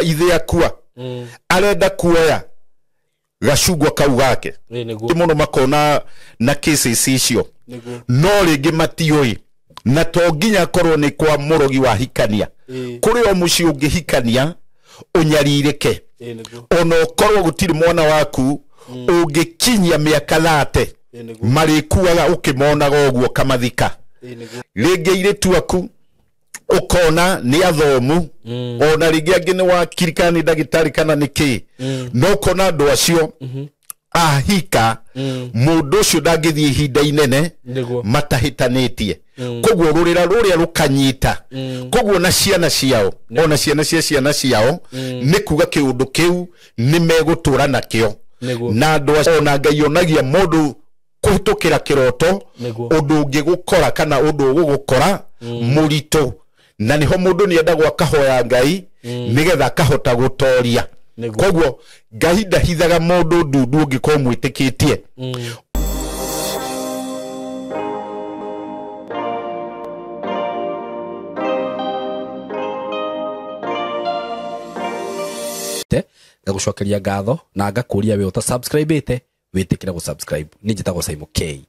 Ithe akua arenda kuoya gacungwa kau gake muno makona na cases icio no ringi matioi na to nginya korwo ni kwa murogi wa hikania kuri o muci ungihikania unyaririke ona ukorwo gutiri mwana waku ungikinyia miaka 30 marikuaga ukimonaga uguo kamathika ringi iritu aku ukona ni athomu ona ringi angi ni wakiri kana ni ndagitari kana ni ki no ukona andu acio ahika mundu ucio ndangithie ihinda inene matahitanitie koguo rurira ruria rukanyita koguo na ciana ciao ona ciana cia ciana ciao ni kuga kiundu kiu ni megutura nakio na andu ona Ngai onagia mundu kuhitukira kiroto undu ungigukora kana undu ugugukora murito na niho mundu ni endagwo akahoya Ngai nigetha akahota gutoria koguo Ngai ndahithaga mundu ndundu ungikorwo mwitikitie. Ngagucokeria ngatho na ngakuria we uta subscribe ite witikira gu subscribe ni njitagwo Simon K.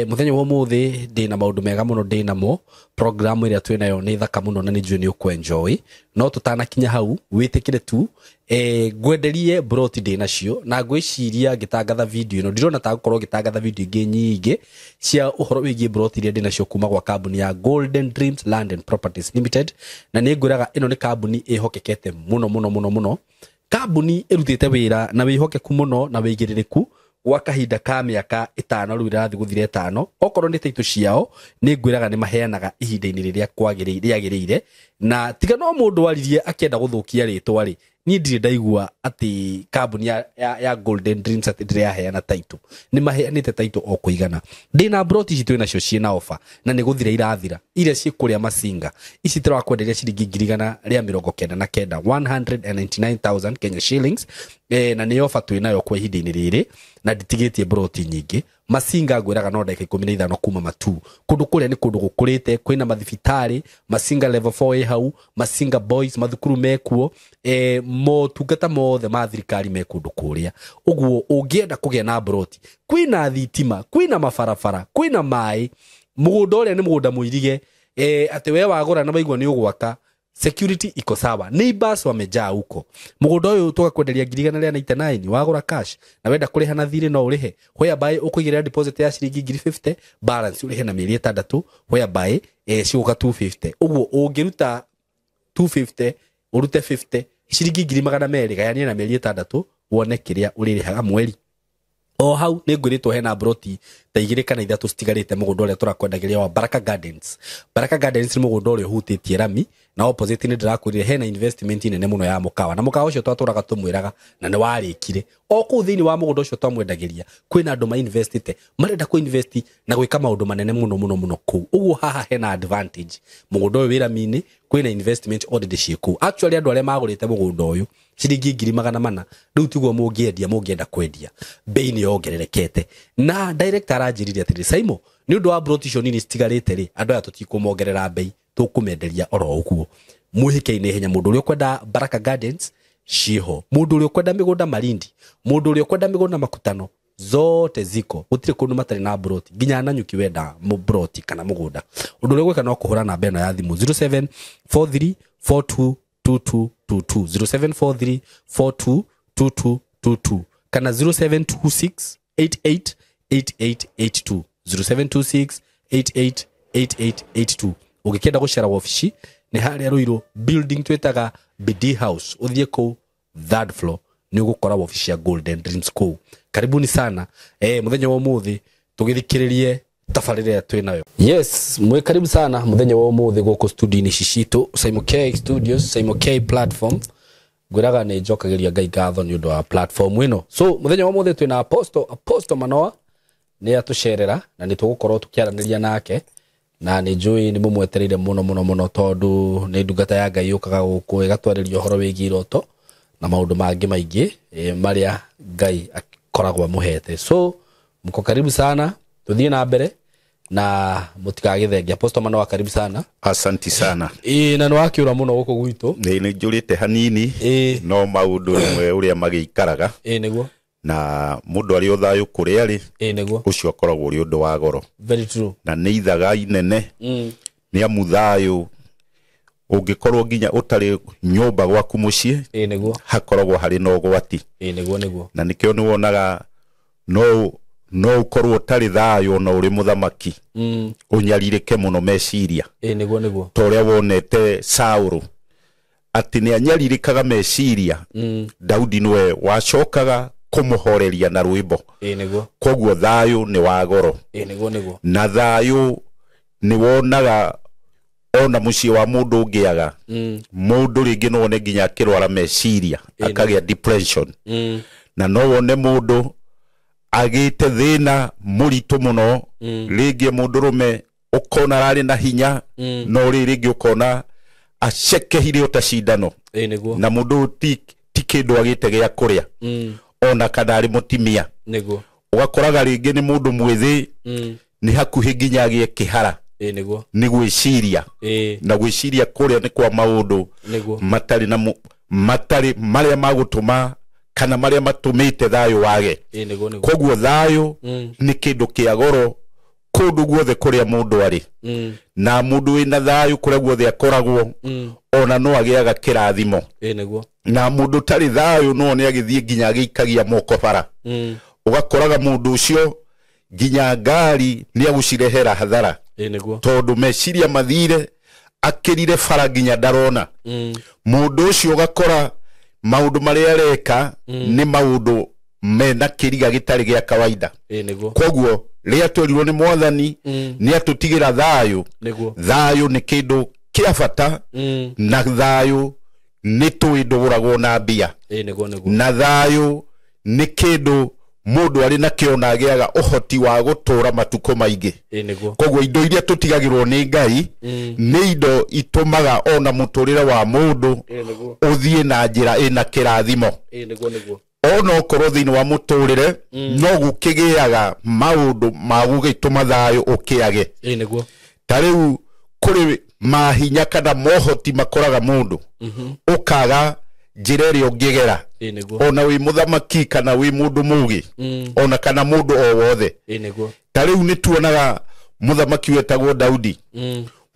Muthenya wa umuthi ndina maundu mega muno ndina mo program iria twinayo ni thaka muno na ni njui ni ukwenjoy no tutanakinya hau witikire tu ngwenderie broti ndina cio na ngwiciria ngitangatha video ino ndirona ta gukorwo ngitangatha video ingi nyingi cia uhoro wigie broti iria ndina cio kuma gwa kambuni ya Golden Dreams Land and Properties Limited na ni ngwiraga ino ni kambuni ihokekete muno muno muno muno kambuni irutite wira na wihokeku muno na wigiririku gwa kahinda ka miaka 5 riu irathi guthira 5 okorwo ni title ciao ni ngwiraga ni maheanaga ihinda-ini riria kwagiriire na tiga no mundu waririe akienda guthukia ritwa ri ni ndire ndaigua ati kambuni ya Golden Dreams ati ndire yaheana title ni maheanite title o kuigana ndina broti ici twinacio ciina offer na ni guthira irathira iria ci kuria Masinga ici turakwenderia ciringi 199,000 199,000 Kenya shillings na ni offer twinayo kwa ihinda-ini riri na nditigitie broti nyingi Masinga ngwiraga no ndagika 15 kuma matu kundu kuria ni kundu gukurite kwina mathibitari Masinga level 4 hau Masinga boys mathukuru mekuo motungata mothe ma thirikari me kundu kuria uguo ungienda kugia na broti kwina thitima kwina mabarabara kwina mai mugunda uria ni mugunda muirige ati we wagura na waigua ni ugwaka security iko sawa neighbors wamejaa huko mugunda uyu tugakwenderia 199 wagura cash na wenda kuriha na thiri no urihe whereby ukuigirira deposit ya ciringi 50 balance urihe na mieri 6 whereby ciguka 250 uguo ungiruta 250 urute 50 ciringi 200 gayania na mieri 6 wone kiria uririhaga mweri o hau ni ngwiritwo hena broti ta 2 kana 3 citigarite mugunda uria turakwendagiria wa Baraka Gardens. Baraka Gardens ni mugunda uria uhutitie rami na opposite ni ndirakwirire hena investment nene muno ya mukawa na mukawa ucio twaturaga tumwiraga na ni warikire o kuu thiini wa mugunda ucio twamwendagiria kwina andu ma investite marenda ku invest na gwika maundu manene muno muno muno kuu uguo haha hena advantage mugunda uyu wira-mini kwina investment already ciĩ kuu actually andu aria magurite mugunda uyu ciringi 400 riu tiguo mungiendia mungienda kwendia bei ni yongererekete na director aranjirire atiri Simon ni undu wa broti icio nini citigarite ri andu aya tutikumongerera bei tukumenderia oro uguo mwihike-ini henya mundu uria ukwenda Baraka Gardens ciho mundu uria ukwenda migunda Malindi mundu uria ukwenda migunda Makutano zote ziko gutire kundu matari na broti nginya Nanyuki wenda mubroti kana mugunda undu uria gwika no kuhura namba ino ya thimu 0743422222 0743422222 kana 0726888882 0726888882 ugikienda gucera wabici ni haria Ruiru building twitaga BD House uthie kuu third floor ni ugukora wabici ya Golden Dreams kuu karibuni sana muthenya wa umuthi tugithikiririe tabarĩra twinayo. Yes, mwe karibu sana muthenya wa umuthi guku studio-inĩ ici citũ Simon K Studios, Simon K platform ngwiraga nĩ njokagiria Ngai ngatho nĩ ũndũ wa platform ĩno. So muthenya wa umuthi twina Apostle Manoa nĩ atucerera na nĩ tũgũkorwo tũkĩaranĩria nake na nĩ njũĩ nĩ mũmwetereire mũno mũno mũno tondũ nĩ ndungata ya Ngai yũkaga gũkũ ĩgatwarĩria ũhoro wĩgiĩ iroto na maũndũ mangĩ maingĩ marĩa Ngai akoragwo amũhete. So mko karibu sana, tuthiĩ na mbere Na mutikagithenge. Apostle Manoa, karibu sana. Asanti sana. Na nĩ wakiũra mũno gũkũ gwitũ. Nĩ njũrĩte hanini. No maũndũ rĩmwe ũrĩa magĩikaraga. Nĩguo. Na mũndũ arĩ o thayũ kũrĩa arĩ. Nĩguo. Ũcio akoragwo ũrĩ ũndũ wa goro. Very true. Na nĩ ithaga inene. Nĩ amu thayũ ũngĩkorwo nginya ũtarĩ nyũmba gwaku mũciĩ. Nĩguo. Hakoragwo harĩ na ũgwati. Nĩguo nĩguo. Na nĩkĩo nĩ wonaga no ũkorwo ũtarĩ thayũ na ũrĩ mũthamaki. Ũnyarirĩke mũno meciria. Nĩguo nĩguo. Ta ũrĩa wonete Saũlũ atĩ nĩ anyarirĩkaga meciria. Daudi nĩwe wacokaga kũmũhoreria na rwĩmbo. Nĩguo. Koguo thayũ nĩ wa goro. Nĩguo nĩguo. Na thayũ nĩ wonaga ona mũciĩ wa mũndũ ũngĩaga. Mũndũ rĩngĩ no wone nginya akĩrwara meciria, akagĩa depression. Na no wone mũndũ agĩte thĩna mũritũ mũno. Rĩngĩ mũndũrũme ũkona ararĩ na hinya, no rĩ rĩngĩ ũkona acekehire ota cindano. Nĩguo. Na mũndũ ti kĩndũ agĩte gĩa kũrĩa. Ona kana arĩ mũtimia. Nĩguo. Ũgakoraga rĩngĩ nĩ mũndũ mwĩthĩ, nĩ hakuhĩ nginya agĩe kĩhara. Nĩguo. Nĩ gwĩciria. Na gwĩciria kũrĩa nĩ kwa maũndũ matarĩ na matarĩ marĩa magũtũma kana marĩa matũmĩte thayũ wage. Nĩguo nĩguo. Koguo thayũ nĩ kĩndũ kĩa goro kũndũ guothe kũrĩa mũndũ arĩ. Na mũndũ wĩna thayũ kũrĩa guothe akoragwo, ona no agĩaga kĩrathimo. Nĩguo. Na mũndũ ũtarĩ thayũ no one agĩthiĩ nginya agĩikagia moko bara. Ũgakoraga mũndũ ũcio nginya ngari nĩ agũcirehera hathara. Nĩguo. Tondũ meciria mathire akĩrire bara nginya ndarona. Mũndũ ũcio ũgakora maũndũ marĩa areka nĩ maũndũ mena kĩriga gĩtarĩ gĩa kawaida. Nĩguo. Koguo rĩrĩa twerirwo nĩ mwathani nĩ atũtigĩra thayũ. Nĩguo. Thayũ nĩ kĩndũ kĩa bata. Na thayũ nĩ tũĩ ndũgũragwo na mbia. Nĩguo nĩguo. Na thayũ nĩ kĩndũ mũndũ arĩ nakĩo na agĩaga ũhoti wa gũtũra matukũ maingĩ. Nĩguo. Koguo indo iria tũtigagĩrwo nĩ Ngai nĩ indo itũmaga ona mũtũrĩre wa mũndũ ũthiĩ na njĩra ĩna kĩrathimo. Nĩguo nĩguo. Ona okorwo thĩinĩ wa mũtũrĩre no gũkĩgĩaga maũndũ ma gũgĩtũma thayũ ũkĩage. Nĩguo. Ta rĩu kũrĩ mahinya kana mohoti makoraga mũndũ ũkaga njĩra ĩrĩa ũngĩgera. Nĩguo. Ona wĩ mũthamaki kana wĩ mũndũ mũgĩ, ona kana mũndũ o wothe. Nĩguo. Ta rĩu nĩ tuonaga mũthamaki wetagwo Daudi.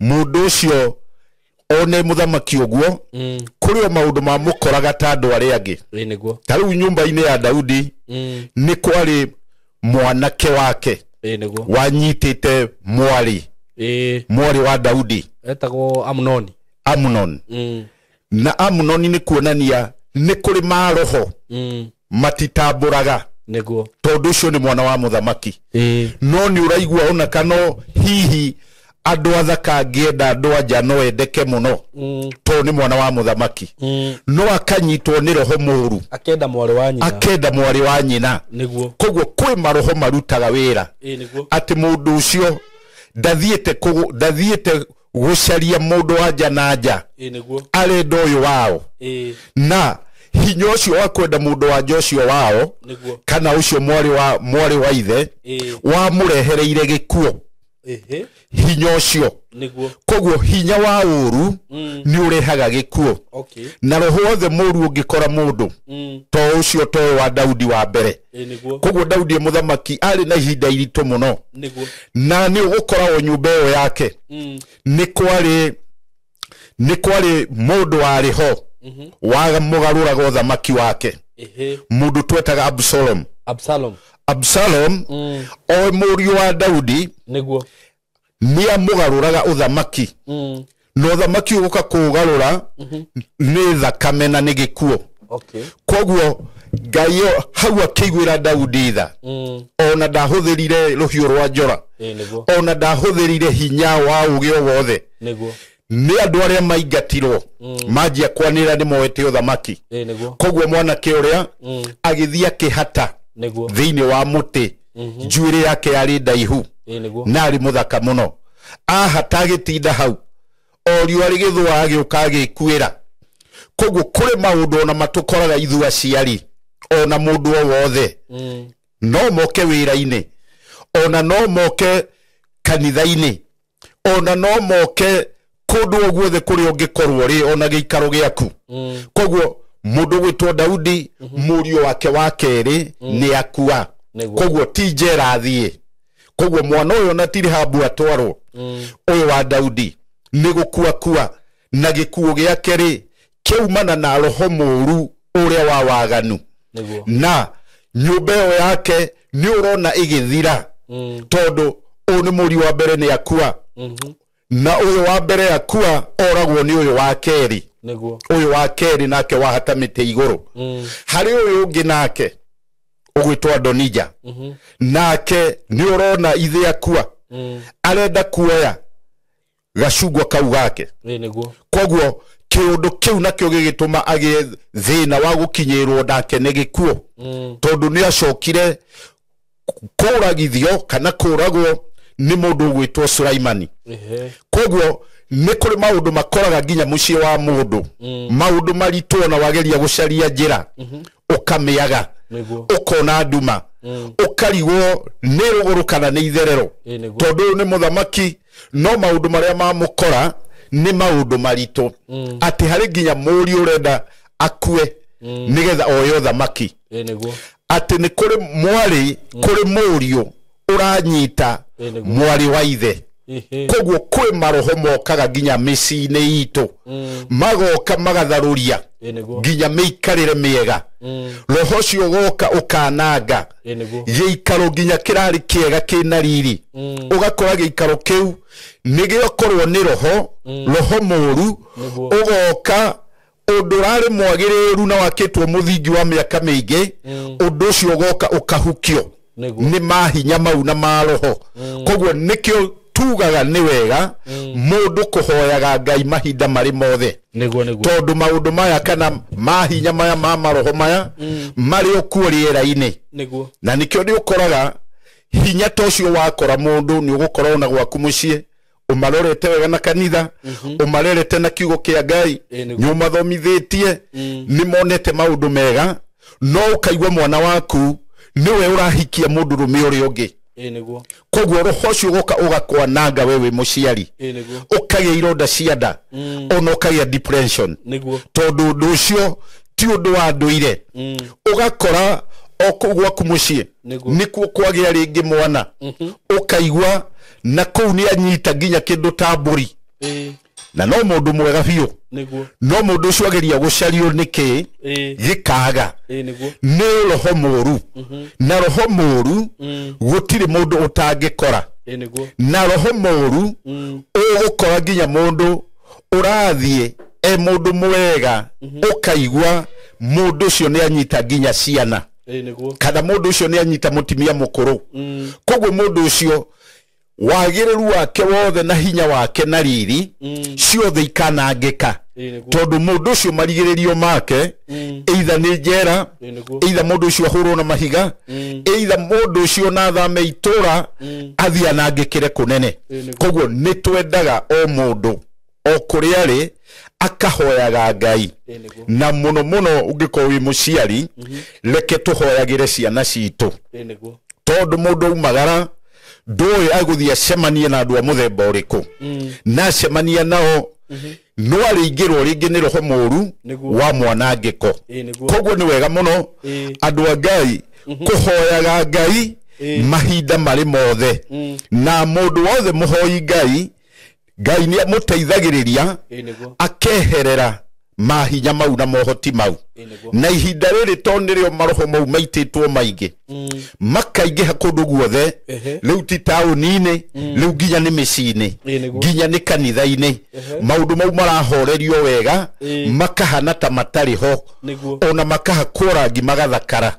Mũndũ ũcio one mũthamaki ũguo, kũrĩ o maũndũ mamũkoraga ta andũ arĩa angĩ. Nĩguo. Ta rĩu nyũmba-inĩ ya Daudi nĩ kwarĩ mwanake wake. Nĩguo. Wanyitĩte mwarĩ. Mwarĩ wa Daudi. Etagwo Amnoni. Amnon. Na Amnoni nĩ kuonania nĩ kũrĩ maroho matitambũraga. Nĩguo. Tondũ ũcio nĩ mwana wa mũthamaki. No nĩ ũraigua ona kana hihi andũ athaka angĩenda andũ anja no endeke mũno. Tondũ nĩ mwana wa mũthamaki. No akanyitwo nĩ roho mũũru. Akenda mwarĩ wa nyina. Akenda mwarĩ wa nyina. Nĩguo. Koguo kwĩ maroho marutaga wĩra. Nĩguo. Atĩ mũndũ ũcio ndathiĩte gũcaria mũndũ wa nja na nja. Nĩguo. Arenda ũyũ wao. Na hinya ũcio wa kwenda mũndũ wa nja ũcio wao, kana ũcio mwarĩ wa ithe, wamũrehereire gĩkuũ. Hinya ũcio. Nĩguo. Koguo hinya wa ũũru nĩ ũrehaga gĩkuũ. Na roho wothe mũũru ũngĩkora mũndũ, to ũcio to wa Daudi wa mbere. Nĩguo. Koguo Daudi mũthamaki arĩ na ihinda iritũ mũno. Nĩguo. Na nĩ ũgũkora o nyũmba ĩyo yake. Nĩ kwarĩ mũndũ warĩ ho wamũgarũraga ũthamaki wake. Mũndũ twetaga Absalom. Absalom o mũriũ wa Daudi. Nĩguo. Nĩ amũgarũraga ũthamaki. Na ũthamaki ũgũka kũũgarũra nĩ thakame na nĩ gĩkuũ. Koguo Ngai hau akĩiguĩra Daudi tha. Ona ndahũthĩrire rũhiũ rwa njora. Ona ndahũthĩrire hinya wa ũgĩ o wothe. Nĩguo. Nĩ andũ arĩa maingatirwo manjia kwanĩrĩra nĩ moete ũthamaki. Koguo mwanake ũrĩa agĩthiĩ akĩhata thĩinĩ wa mũtĩ. Njuĩrĩ yake yarĩ ndaihu. Na arĩ mũthaka mũno. Ahata agĩtinda hau. O riũa rĩgĩthũa agĩũka agĩkuĩra. Koguo kũrĩ maũndũ ona matũkoraga ithuĩ aciari ona mũndũ o wothe. No moke wĩra-inĩ. Ona no moke kanitha-inĩ, ona no moke kũndũ o guothe kũrĩa ũngĩkorwo rĩ, ona gĩikaro gĩaku. Koguo mũndũ gwĩtwo Daudi mũriũ wake wa kerĩ nĩ akua, koguo ti njera athiĩ. Koguo mwana ũyũ na ti Rahabu atwarwo, ũyũ wa Daudi nĩ gũkua kua, na gĩkuũ gĩake rĩ kĩaumana na roho mũũru ũrĩa wa waganu. Na nyũmba ĩyo yake nĩ ũrona ĩgĩthira, tondũ ũyũ nĩ mũriũ wa mbere nĩ akua, na ũyũ wa mbere akua oragwo nĩ ũyũ wa kerĩ. Ũyũ wa kerĩ nake wahata mĩtĩ igũrũ. Harĩ ũyũ ũngĩ nake ũgwĩtwo Adonija, nake nĩ ũrona ithe akua, arenda kuoya gacungwa kau gake. Koguo kĩũndũ kĩu nakĩo gĩgĩtũma agĩe thĩna wa gũkinyĩrwo nake nĩ gĩkuũ, tondũ nĩ acokire kũragithio kana kũragwo nĩ mũndũ ũgwĩtwo Sulaimani. Koguo nĩ kũrĩ maũndũ makoraga nginya mũciĩ wa mũndũ, maũndũ maritũ ona wageria gũcaria njĩra ũkamĩaga, ũkona nduma, ũkarigwo nĩ rũgũrũ kana nĩ itherero, tondũ ũyũ nĩ mũthamaki, no maũndũ marĩa mamũkora nĩ maũndũ maritũ, atĩ harĩ nginya mũriũ ũrenda akue nĩgetha oye ũthamaki. Atĩ nĩ kũrĩ mwarĩ, kũrĩ mũriũ ũranyita mwarĩ wa ithe. Koguo kwĩ maroho mokaga nginya mĩciĩ-inĩ itũ, magoka magatharũria nginya mĩikarĩre mĩega. Roho ũcio ũgoka ũkananga gĩikaro nginya kĩrarĩ kĩega kĩna riri, ũgakora gĩikaro kĩu nĩ gĩokorwo nĩ roho, roho mũũru ũgoka ũndũ ũrarĩ mwagĩrĩru na wakĩtwo mũthingi wa mĩaka mĩingĩ, ũndũ ũcio ũgoka ũkahukio nĩ mahinya mau na maroho. Koguo nĩkĩo tugaga nĩ wega mũndũ kũhoyaga Ngai mahinda marĩ mothe, tondũ maũndũ maya kana mahinya maya ma maroho maya marĩ o kuo rĩera-inĩ. Na nĩkĩo nĩ ũkoraga hinya ta ũcio wakora mũndũ nĩ ũgũkora ona gwaku mũciĩ ũmarorete wega na kanitha, ũmarerete na kiugo kĩa Ngai, nĩ ũmathomithĩtie, nĩ monete maũndũ mega, no ũkaigua mwana waku nĩwe ũrahikia mũndũrũme ũrĩa ũngĩ. Koguo roho ũcio ũgoka ũgakwananga we wĩ mũciari, ũkagĩa ironda cia nda, ona ũkagĩa depression, tondũ ũndũ ũcio ti ũndũ wa ndũire. Ũgakora o kũu gwaku mũciĩ nĩkuo kwagĩa rĩngĩ mwana, ũkaigua na kũu nĩ anyita nginya kĩndũ ta mbũri, na no mũndũ mwega biũ, no mũndũ ũcio ageria gũcario nĩkĩ gĩkaga nĩ roho mũũru. Na roho mũũru gũtirĩ mũndũ ũtangĩkora, na roho mũũru ũgũkora nginya mũndũ ũrathiĩ e mũndũ mwega, ũkaigua mũndũ ũcio nĩ anyita nginya ciana, kana mũndũ ũcio nĩ anyita mũtumia mũkũrũ. Koguo mũndũ ũcio wagĩrĩru wake wothe na hinya wake na riri ciothe ikanangĩka, tondũ mũndũ ũcio marigĩrĩrio make either nĩ njera, either mũndũ ũcio ahũrwo na mahiga, either mũndũ ũcio na athame itũra athiĩ anangĩkĩre kũnene. Koguo nĩ twendaga o mũndũ o kũrĩa arĩ akahoyaga Ngai, na mũno mũno ũngĩkorwo wĩ mũciari, reke tũhoyagĩre ciana citũ, tondũ mũndũ aumagara ndũĩ agũthiĩ acemanie na andũ a mũthemba ũrĩkũ, na acemania nao no arĩingĩrwo rĩngĩ nĩ roho mũũru wa mwanangĩko. Koguo nĩ wega mũno andũ a Ngai kũhoyaga Ngai mahinda marĩ mothe, na mũndũ wothe mũhoi Ngai, Ngai nĩ amũteithagĩrĩria akeherera mahinya mau na mohoti mau. Na ihinda rĩrĩ tondũ nĩrĩo maroho mau maitĩtwo maingĩ, makaingĩha kũndũ guothe, rĩu ti taũni-inĩ, rĩu nginya nĩ mĩciĩ-inĩ, nginya nĩ kanitha-inĩ, maũndũ mau marahorerio wega, makahana ta matarĩ ho, ona makahakwo rangi magathakara.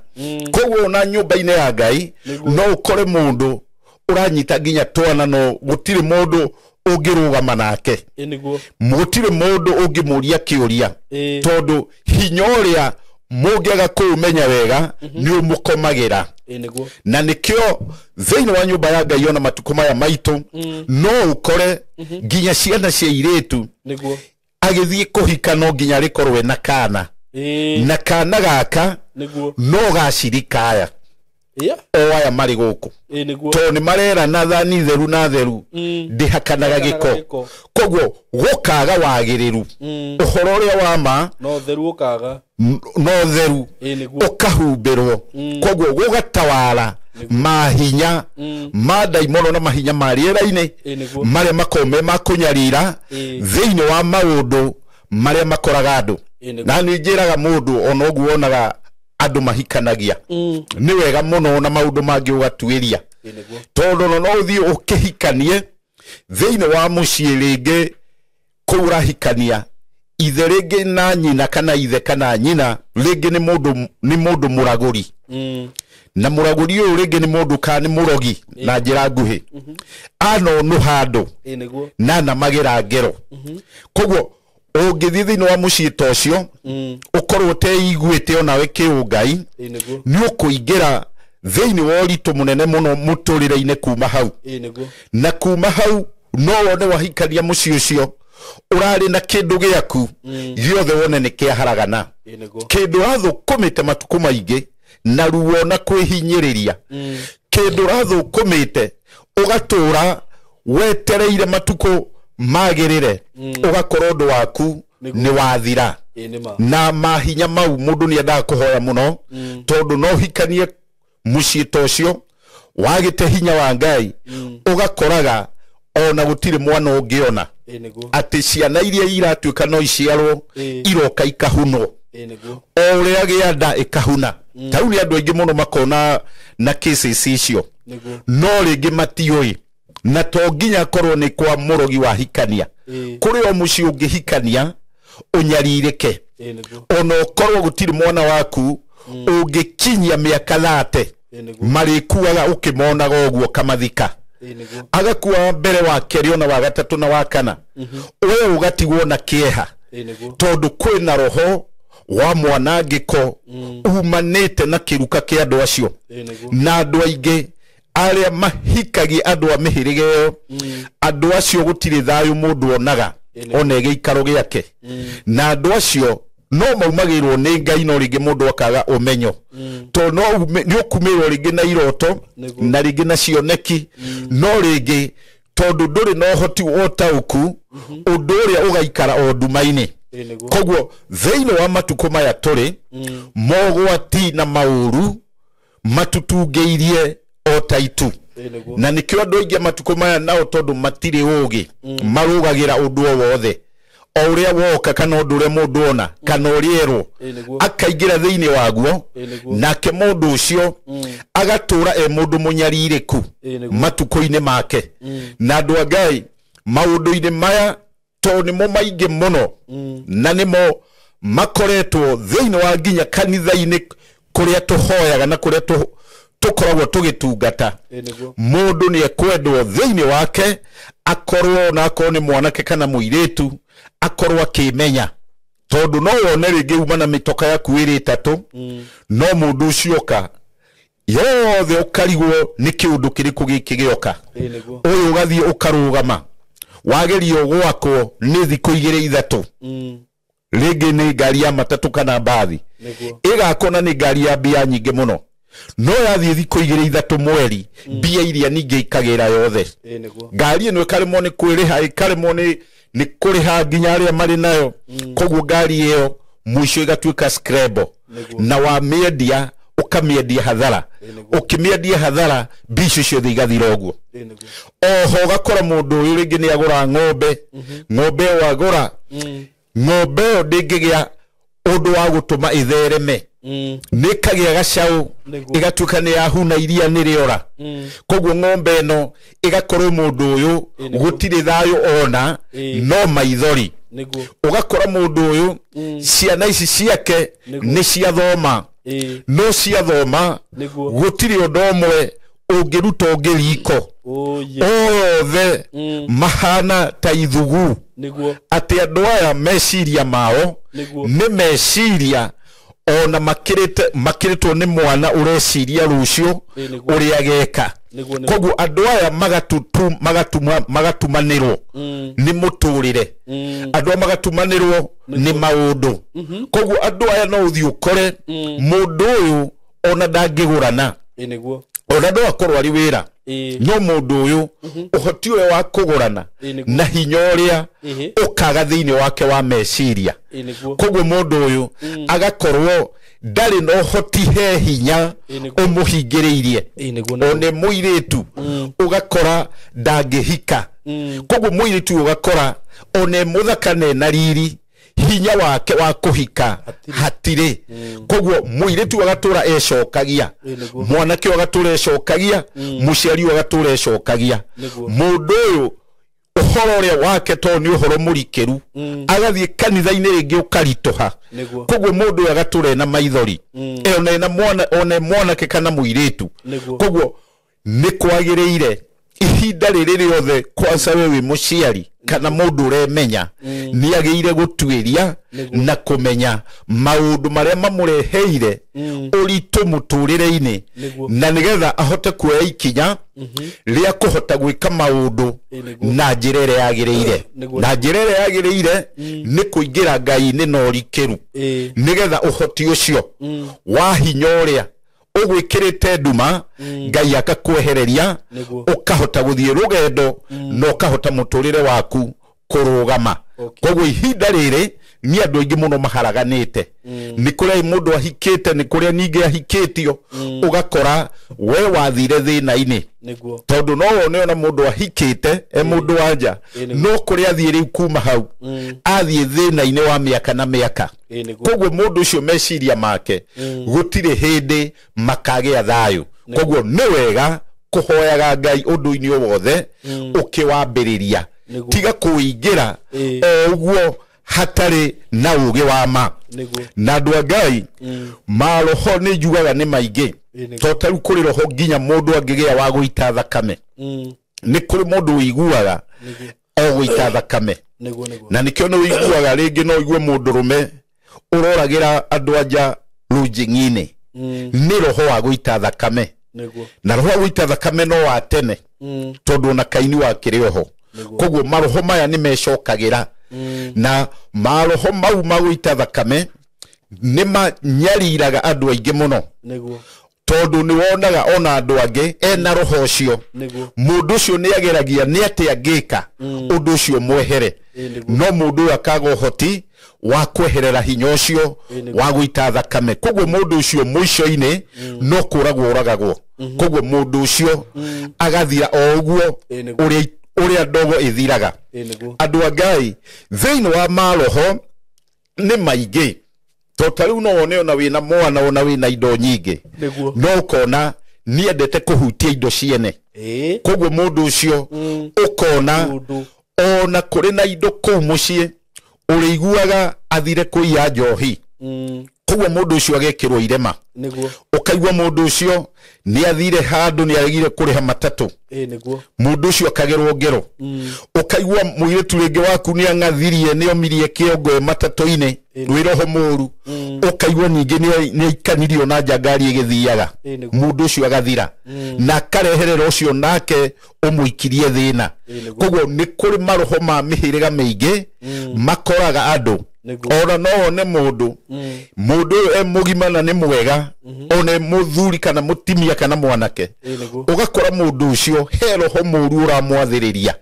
Koguo ona nyũmba-inĩ ya Ngai no ũkore mũndũ ũranyita nginya twana, no gũtirĩ mũndũ ũngĩrũgama nake, gũtirĩ mũndũ ũngĩmũria kĩũria, tondũ hinya ũrĩa mũngĩaga kũũmenya wega nĩ ũmũkomagĩra. Na nĩkĩo thĩinĩ wa nyũmba ya Ngai ona matukũ maya maitũ no ũkore nginya ciana cia airĩtu agĩthiĩ kũhika no nginya rĩkorwo na kana, na kana gaka no gacirika aya. O aya marĩ gũkũ tondũ nĩ marerana thani theru na theru ndĩhakanaga gĩko. Koguo gũkaga wagĩrĩru ũhoro ũrĩa wa ma no theru ũkaga no theru ũkahumbĩrwo. Koguo gũgatawara mahinya ma ndaimono na mahinya ma rĩera-inĩ marĩa makoragwo me ma kũnyarira thĩinĩ wa maũndũ marĩa makoraga andũ. Na nĩ njĩraga mũndũ ona ũguo wonaga andũ mahikanagia nĩ wega mũno na maũndũ mangĩ ũgatuĩria, tondũ no ũthiĩ ũkĩhikanie thĩinĩ wa mũciĩ rĩngĩ kũu ũrahikania ithe rĩngĩ na nyina kana ithe kana nyina rĩngĩ nĩ mũndũ mũragũri, na mũragũri ũyũ rĩngĩ nĩ mũndũ kana nĩ mũrogi na njĩra nguhĩ anonũha andũ na anamagĩra ngero. Koguo ũngĩthiĩ thĩinĩ wa mũciĩ ta ũcio ũkorwo ũteiguĩte onawe kĩũngai, nĩ ũkũingĩra thĩinĩ wa ũritũ mũnene mũno mũtũrĩre-inĩ kuma hau. Na kuma hau no wone wahikania mũciĩ ũcio ũrarĩ na kĩndũ gĩaku gĩothe wone nĩ kĩaharagana, kĩndũ ũrathũkũmĩte matukũ maingĩ na ruo na kwĩhinyĩrĩria, kĩndũ ũrathũkũmĩte ũgatũra wetereire matukũ magĩrĩre, ũgakorwo ũndũ waku nĩ wathira. Na mahinya mau mũndũ nĩ endaga kũhoya mũno, tondũ no ũhikanie mũciĩ ta ũcio wagĩte hinya wa Ngai, ũgakoraga ona gũtirĩ mwana ũngĩona atĩ ciana iria iratuĩka no iciarwo iroka ikahunwo o ũrĩa gĩa nda ĩkahuna. Ta rĩu nĩ andũ aingĩ mũno makona na cases icio no rĩngĩ matiũĩ, na to nginya akorwo nĩ kwa mũrogi wahikania. Kũrĩ o mũciĩ ũngĩhikania ũnyarirĩke, ona ũkorwo gũtirĩ mwana waku ũngĩkinyia mĩaka 30 marĩkuaga ũkĩmonaga ũguo kamathika, agakua mbere wa kerĩ ona wa gatatũ na wa kana, we ũgatigwo na kĩeha tondũ kwĩna roho wa mwanangĩko umanĩte na kĩruka kĩa andũ acio. Na andũ aingĩ arĩa mahikagia andũ a mĩhĩrĩga ĩyo, andũ acio gũtirĩ thayũ mũndũ onaga ona gĩikaro gĩake, na andũ acio no maumagĩrwo nĩ Ngai no rĩngĩ mũndũ akaga ũmenyo, tondũ no nĩ ũkumĩrwo rĩngĩ na iroto na rĩngĩ na cioneki, no rĩngĩ tondũ ndũrĩ na ũhoti wa ũtaũku ũndũ ũrĩa ũgaikara o nduma-inĩ. Koguo thĩinĩ wa matukũ maya tũrĩ, mogwati na maũru matutungĩirie o ta itu, na nĩkĩo andũ aingĩ matukũ maya nao tondũ matirĩ ũgĩ marũgagĩra ũndũ o wothe o ũrĩa woka kana ũndũ ũrĩa mũndũ ona kana ũrĩa erwo akaingĩra thĩinĩ waguo, nake mũndũ ũcio agatũra e mũndũ mũnyarirĩku matukũ-inĩ make. Na andũ a Ngai maũndũ-inĩ maya tondũ nĩmo maingĩ mũno na nĩmo makoretwo thĩinĩ wa nginya kanitha-inĩ kũrĩa tũhoyaga na kũrĩa tũkoragwo tũgĩtungata, mũndũ nĩ ekwendwo thĩinĩ wake akorwo na akorwo nĩ mwanake kana mũirĩtu akorwo akĩmenya, tondũ no wone rĩngĩ uma na mĩtoka yaku ĩrĩ ĩtatũ, no mũndũ ũcio oka yothe ũkarigwo nĩ kĩũndũ kĩrĩkũ gĩkĩ gĩoka, ũyũ ũgathiĩ ũkarũgama wagerio gwakwo nĩ thikũ igĩrĩ ithatũ, rĩngĩ nĩ ngari ya matatũ kana mbathi ĩgakwo na nĩ ngari ya mbia nyingĩ mũno, no yathiĩ thikũ igĩrĩ ithatũ mweri mbia iria ningĩ ikagĩra yothe, ngari ĩno ĩkaremwo nĩ kwĩrĩha, ĩkaremwo nĩ kũrĩha nginya arĩa marĩ nayo. Koguo ngari ĩyo mũico ĩgatuĩka scrabble, na wamĩendia ũkamĩendia hathara, ũkĩmĩendia hathara mbia icio ciothe igathira ũguo. Oho ũgakora mũndũ ũyũ rĩngĩ nĩ agũra ng'ombe, ng'ombe ĩyo agũra ng'ombe ĩyo ndĩngĩgĩa ũndũ wa gũtũma ĩthereme, nĩ ĩkagĩa gacaũ ĩgatuĩka nĩ yahuna iria nĩ rĩora. Koguo ng'ombe ĩno ĩgakorwo mũndũ ũyũ gũtirĩ thayũ ona no maithori. Ũgakora mũndũ ũyũ ciana ici ciake nĩ ciathoma, no ciathoma gũtirĩ ũndũ ũmwe ũngĩruta ũngĩ riko, othe mahana ta ithugu, atĩ andũ aya meciria mao nĩ meciria ona makĩrĩtwo nĩ mwana ũreciria rũciũ ũrĩa geka. Koguo andũ aya magatumanĩrwo nĩ mũtũrĩre, andũ aya magatumanĩrwo nĩ maũndũ. Koguo andũ aya no ũthiĩ ũkore mũndũ ũyũ ona ndangĩgũrana, Nĩguo. Ona no akorwo arĩ wĩra, no mũndũ ũyũ ũhoti ũrĩa wa kũgũrana na hinya ũrĩa ũkaga thĩinĩ wake wa meciria. Koguo mũndũ ũyũ agakorwo ndarĩ na ũhoti, he hinya ũmũhingĩrĩirie. One mũirĩtu ũgakora ndangĩhika. Koguo mũirĩtu ũgakora one mũthaka na riri, hinya wake wa kũhika hatirĩ. Koguo mũirĩtu agatũra ecokagia, mwanake agatũra ecokagia, mũciari agatũra ecokagia. Mũndũ ũyũ ũhoro ũrĩa wake to nĩ ũhoro mũrikĩru, agathiĩ kanitha-inĩ rĩngĩ ũkaritũha. Koguo mũndũ ũyũ agatũra ena maithori, one mwana, one mwanake kana mũirĩtu. Koguo nĩ kwagĩrĩire ihinda rĩrĩ rĩothe, kwanza we wĩ mũciari kana mũndũ ũremenya, nĩ agĩrĩire gũtuĩria na kũmenya maũndũ marĩa mamũreheire ũritũ mũtũrĩre-inĩ, na nĩgetha ahote kuoya ikinya rĩa kũhota gwĩka maũndũ na njĩra ĩrĩa yagĩrĩire. Na njĩra ĩrĩa yagĩrĩire nĩ kũingĩra Ngai-inĩ na ũrikĩru, nĩgetha ũhoti ũcio wa hinya ũrĩa ũgwĩkĩrĩte nduma Ngai akakwehereria, ũkahota gũthiĩ rũgendo na ũkahota mũtũrĩre waku kũrũgama. Koguo ihinda rĩrĩ nĩ andũ aingĩ mũno maharaganĩte. Nĩ kũrĩa mũndũ ahikĩte, nĩ kũrĩa ningĩ ahikĩtio, ũgakora we wathire thĩna-inĩ. Tondũ no wone ona mũndũ ahikĩte e mũndũ wa nja, no kũrĩa athiĩ rĩu kuma hau athiĩ thĩna-inĩ wa mĩaka na mĩaka. Koguo mũndũ ũcio meciria make gũtirĩ hĩndĩ makagĩa thayũ. Koguo nĩ wega kũhoyaga Ngai ũndũ-inĩ o wothe ũkĩwambĩrĩria, tiga kũingĩra o ũguo hatarĩ na ũgĩ wa ma. Na andũ a Ngai, maroho nĩ njugaga nĩ maingĩ. To ta rĩu kũrĩ roho nginya mũndũ angĩgĩa wa gũita thakame. Nĩ kũrĩ mũndũ ũiguaga o gũita thakame. Na nĩkĩo nĩ ũiguaga rĩngĩ no ũigue mũndũrũme ũroragĩra andũ anja rũnjing'i-inĩ. Nĩ roho wa gũita thakame. Na roho wa gũita thakame no wa tene, tondũ ona Kaini wakĩrĩ oho. Koguo maroho maya nĩ mecokagĩra. Na maroho mau ma gũita thakame nĩ manyariraga andũ aingĩ mũno. Tondũ nĩ wonaga ona andũ angĩ ena roho ũcio. Mũndũ ũcio nĩ ageragia nĩ atĩa angĩka ũndũ ũcio mwehere, no mũndũ ũyũ akaga ũhoti wa kweherera hinya ũcio wa gũita thakame. Koguo mũndũ ũcio mũico-inĩ no kũragwo ũragagwo. Koguo mũndũ ũcio agathira o ũguo ũrĩa ndogo ĩthiraga. Andũ a Ngai, thĩinĩ wa maroho nĩ maingĩ. To ta rĩu no wone ona wĩna mwana, ona wĩna indo nyingĩ, no ũkona nĩendete kũhutia indo ciene. Koguo mũndũ ũcio ũkona ona kũrĩ na indo kũu mũciĩ ũrĩiguaga athire kũiya njohi. Koguo mũndũ ũcio agekĩrwo irema. Ũkaigua mũndũ ũcio nĩ athire handũ nĩ aregire kũrĩha matatũ. Mũndũ ũcio akagerwo ngero. Ũkaigua mũirĩtu rĩngĩ waku nĩ ang'athirie, nĩ omirie kĩongo e matatũ-inĩ, wĩ roho mũru. Ũkaigua ningĩ nĩ aikanirio na nja ngari ĩgĩthiaga. Mũndũ ũcio agathira. Na akareherera ũcio nake ũmũikirie thĩna. Koguo nĩ kũrĩ maroho ma mĩhĩrĩga mĩingĩ makoraga andũ. Ona no wone mũndũ, mũndũ ũyũ e mũgima na nĩ mwega, one mũthuri kana mũtimia kana mwanake, ũgakora mũndũ ũcio he roho mũru ũramwathĩrĩria.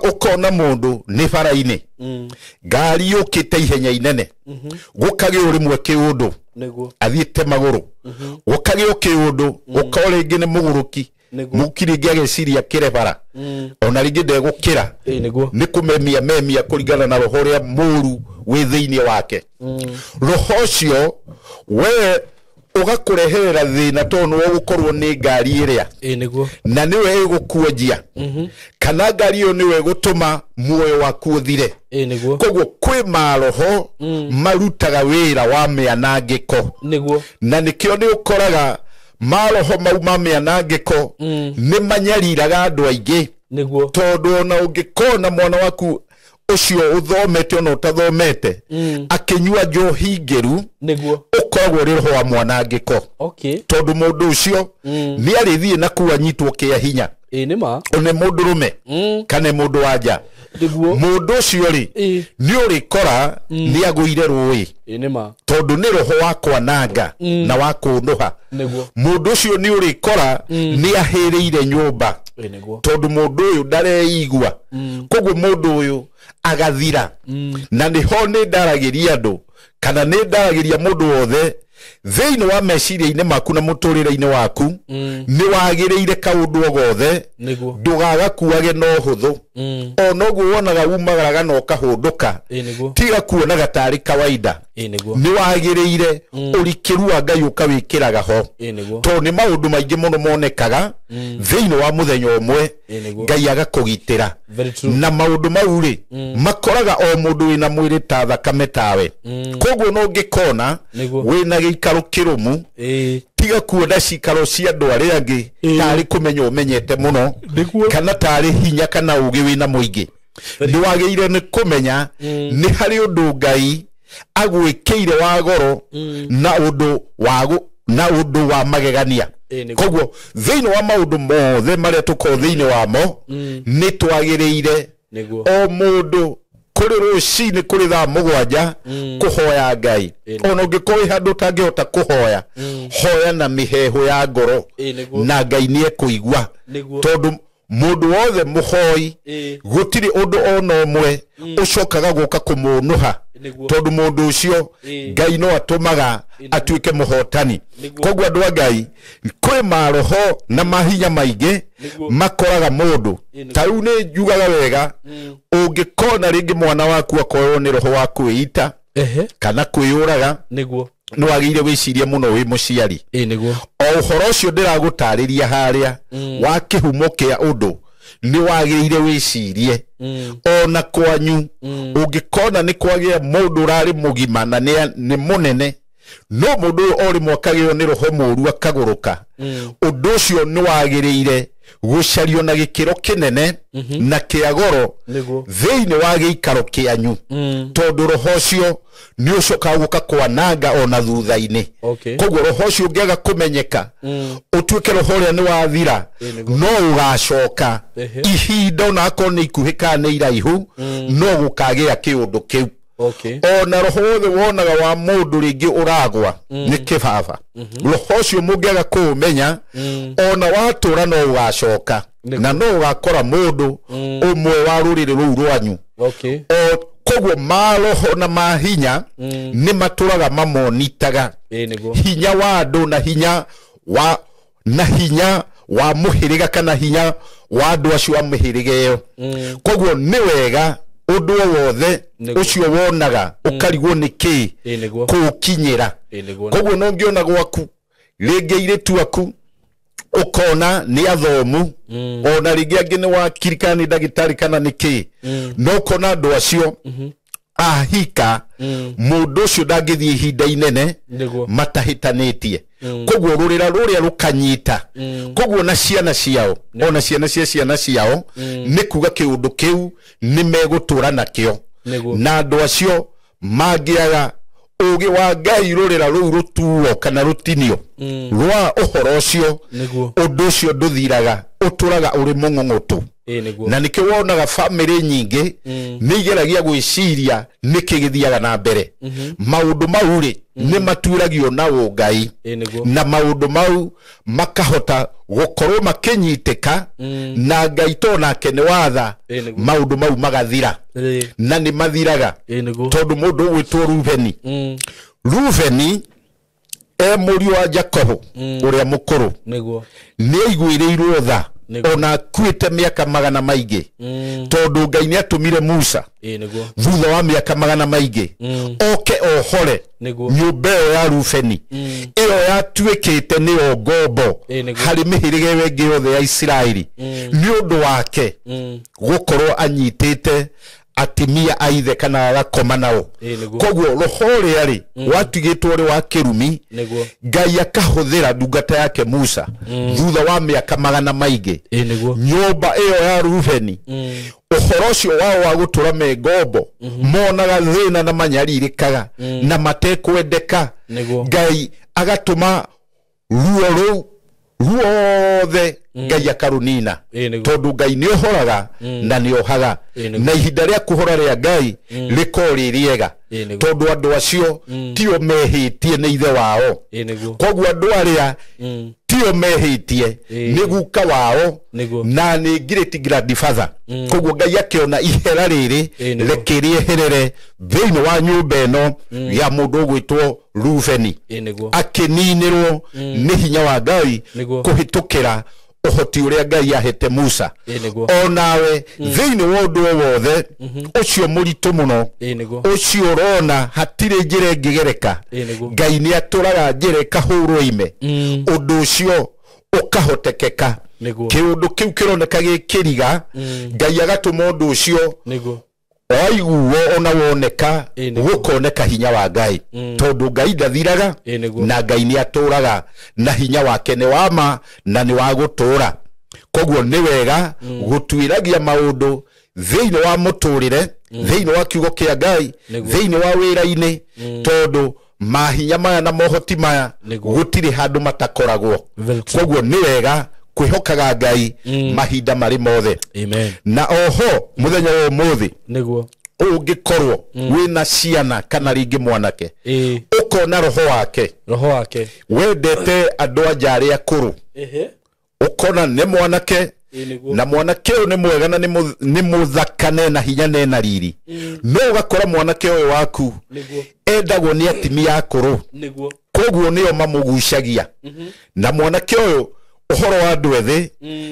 Ũkona mũndũ nĩ bara-inĩ, ngari yũkĩte ihenya inene, gũkagĩa rĩmwe kĩũndũ, athiĩte magũrũ, gũkagĩa kĩũndũ, ũkorwo rĩngĩ nĩ mũgũrũki, mũki rĩngĩ ageciria kĩre bara, ona rĩngĩ ndegũkĩra, nĩ kũmemia memia kũringana na roho ũrĩa mũru wĩ thĩinĩ wake. Roho ũcio we ũgakũreherera thĩna tondũ nĩwe ũgũkorwo nĩ ngari ĩrĩa na nĩwe ĩgũkuonjia, kana ngari ĩyo nĩwe ĩgũtũma muoyo waku ũthire. Koguo kwĩ maroho marutaga wĩra wa mĩanangĩko. Na nĩkĩo nĩ ũkoraga maroho mau ma mĩanangĩko nĩ manyariraga andũ aingĩ. Tondũ ona ũngĩkona mwana waku ũcio ũthomete ona ũtathomete akĩnyua njohi ngĩru, ũkoragwo ũrĩ roho wa mwanangĩko. Tondũ mũndũ ũcio nĩ arĩthiĩ na kũu anyitwo kĩa hinya. One mũndũrũme kana mũndũ wa nja. Mũndũ ũcio rĩ nĩ ũrĩkora nĩ agũire rũĩ tondũ nĩ roho wa kwananga na wa kũnũha. Mũndũ ũcio nĩ ũrĩkora nĩ ahĩrĩire nyũmba tondũ mũndũ ũyũ ndareigua. Koguo mũndũ ũyũ agathira. Na nĩho nĩ ndaragĩria andũ kana nĩ ndaragĩria mũndũ wothe thĩinĩ wa meciria-inĩ maku na mũtũrĩre-inĩ waku nĩ wagĩrĩire kaũndũ o gothe ndũgagakuage na ũhũthũ. Ona ũguo wonaga umagaraga na ũkahũndũka tiga kuonaga tarĩ kawaida. Nĩ wagĩrĩire ũrikĩru wa Ngai ũkawĩkĩraga ho tondũ nĩ maũndũ maingĩ mũno monekaga thĩinĩ wa mũthenya ũmwe Ngai agakũgitĩra. Na maũndũ mau rĩ makoraga o mũndũ wĩna mwĩrĩ ta thakame tawe. Koguo no ũngĩkona wĩna gĩikaro kĩrũmu tiga kuona cikaro cia andũ arĩa angĩ tarĩ kũmenya ũmenyete mũno kana tarĩ hinya kana ũgĩ wĩna mũingĩ. Nĩ wagĩrĩire nĩ kũmenya nĩ harĩ ũndũ Ngai agwĩkĩire wa goro na ũndũ wa magegania. Koguo thĩinĩ wa maũndũ mothe marĩa tũkorwo thĩinĩ wamo nĩ twagĩrĩire o mũndũ kũrĩ rũcinĩ kũrĩ thaa 7 kũhoya Ngai. Ona ũngĩkorwo wĩ handũ ũtangĩhota kũhoya hoya na mĩheehũ ya ngoro na Ngai nĩ ekũigua tondũ mũndũ wothe mũhoi gũtirĩ ũndũ ona ũmwe ũcokaga gũka kũmũnũha tondũ mũndũ ũcio Ngai no atũmaga atuĩke mũhotani. Koguo andũ a Ngai kwĩ maroho na mahinya maingĩ makoraga mũndũ. Ta rĩu nĩ njugaga wega ũngĩkona rĩngĩ mwana waku akorwo nĩ roho wa kwĩita kana kwĩyũraga nĩ wagĩrĩire wĩcirie mũno wĩ mũciari. O ũhoro ũcio ndĩragũtarĩria harĩa wa kĩhumo kĩa ũndũ nĩ wagĩrĩire wĩcirie. Ona kwanyu ũngĩkona nĩ kwagĩa mũndũ ũrarĩ mũgima na nĩ mũnene no mũndũ ũyũ o rĩmwe akagĩo nĩ roho mũũru akagũrũka, ũndũ ũcio nĩ wagĩrĩire gũcario na gĩkĩro kĩnene na kĩa goro thĩinĩ wa gĩikaro kĩanyu tondũ roho ũcio nĩ ũcokaga gũka kwananga ona thutha-inĩ. Koguo roho ũcio ũngĩaga kũmenyeka ũtuĩke roho ũrĩa nĩ wathira no ũgacoka ihinda ona akorwo nĩ ikuhĩ kana nĩ iraihu no gũkagĩa kĩũndũ kĩu. Ona roho wothe wonaga wa mũndũ rĩngĩ ũragwa nĩ kĩbaba, roho ũcio mũngĩaga kũũmenya ona watũra no ũgacoka na no ũgakora mũndũ ũmwe wa rũrĩrĩ rũu rwanyu. Koguo maroho na mahinya nĩ matũraga mamonitaga hinya wa andũ na hinya wa na hinya wa mũhĩrĩga kana hinya wa andũ acio a mĩhĩrĩga ĩyo. Koguo nĩ wega ũndũ o wothe ũcio wonaga ũkarigwo nĩ kĩĩ kũũkinyĩra. Koguo no ũngĩona gwaku rĩngĩ airĩtu aku ũkona nĩ athomu ona rĩngĩ angĩ nĩ wakiri kana nĩ ndagĩtarĩ kana nĩ kĩĩ no ũkona andũ acio ahika mũndũ ũcio ndangĩthiĩ ihinda inene matahĩtanĩtie. Koguo rũrĩra rũrĩa rũkanyita. Koguo na ciana ciao ona ciana cia ciana ciao nĩ kuga kĩũndũ kĩu nĩ megũtũra nakĩo. Na andũ acio mangĩaga ũgĩ wa Ngai rũrĩra rũu rũtuo kana rũtinio rwa ũhoro ũcio ũndũ ũcio ndũthiraga ũtũraga ũrĩ mũng'ũng'ũtũ. Na nĩkĩo wonaga bamĩrĩ nyingĩ nĩ igeragia gwĩciria nĩkĩ gĩthiaga na mbere. Maũndũ mau rĩ nĩ matuĩragio na ũngai na maũndũ mau makahota gũkorwo makĩnyitĩka na Ngai to nake nĩ watha maũndũ mau magathira na nĩ mathiraga tondũ mũndũ ũgwĩtwo Rubeni Rubeni e mũriũ wa Jakobo ũrĩa mũkũrũ nĩ aiguĩrĩirwo tha ona akuĩte mĩaka magana maingĩ tondũ Ngai nĩ atũmire Musa thutha wa mĩaka magana maingĩ oke ohore nyũmba ĩyo ya Rubeni ĩyo yatuĩkĩte nĩyo ngombo harĩ mĩhĩrĩga ĩyo ĩngĩ yothe ya Isiraeli nĩ ũndũ wake gũkorwo anyitĩte atimia aithe kana agakoma nao. Koguo roho ũrĩa rĩ watigĩtwo ũrĩ wa kĩrumi Ngai akahũthĩra ndungata yake Musa thutha wa mĩaka magana maingĩ nyũmba ĩyo ya Rubeni ũhoro ũcio wao wa gũtũra me ngombo monaga thĩna na manyarirĩkaga na matekwendeka Ngai agatũma ruo rũu Ruothe Ngai akarunina tondu Ngai ni uhoraga na ni ohaga na ihinda ria kuhora ria Ngai riko ririega tondu andu acio tio mehitie ni ithe wao koguo andu aria tio mehitie ni guka wao na ni great grandfather koguo Ngai akiona ihera riri rekirieherere thiini wa nyumba ino ya mundu ugwitwo Rubeni akininirwo ni hinya wa Ngai kuhitukira uhoti uria Ngai ahete Musa onawe thiini wa undu wothe ucio muritu muno ucio urona hatiri njira ingigereka Ngai ni aturaga njira ikahurwo ime undu ucio ukahotekeka kiundu kiu kironeka gikiriga Ngai agatuma undu ucio waiguo ona woneka gukoneka hinya wa Ngai tondu Ngai ndathiraga na Ngai ni aturaga na hinya wake ni wama na ni wa gutura koguo ni wega gutuiragia maundu thiini wa muturire thiini wa kiugo kia Ngai thiini wa wira-ini tondu mahinya maya na mohoti maya gutiri handu matakoragwo koguo ni wega kwihokaga Ngai mahinda mari mothe. Na oho muthenya wa umuthi niguo ungikorwo wina ciana kana ringi mwanake ukona roho wake wendete andu anja aria akuru ukona ni mwanake na mwanake uyu ni mwega na ni muthakane na hinya na riri no ugakora mwanake uyu waku endagwo ni atimia akuru koguo nio mamugucagia na mwanake uyu uhoro wa andu ethi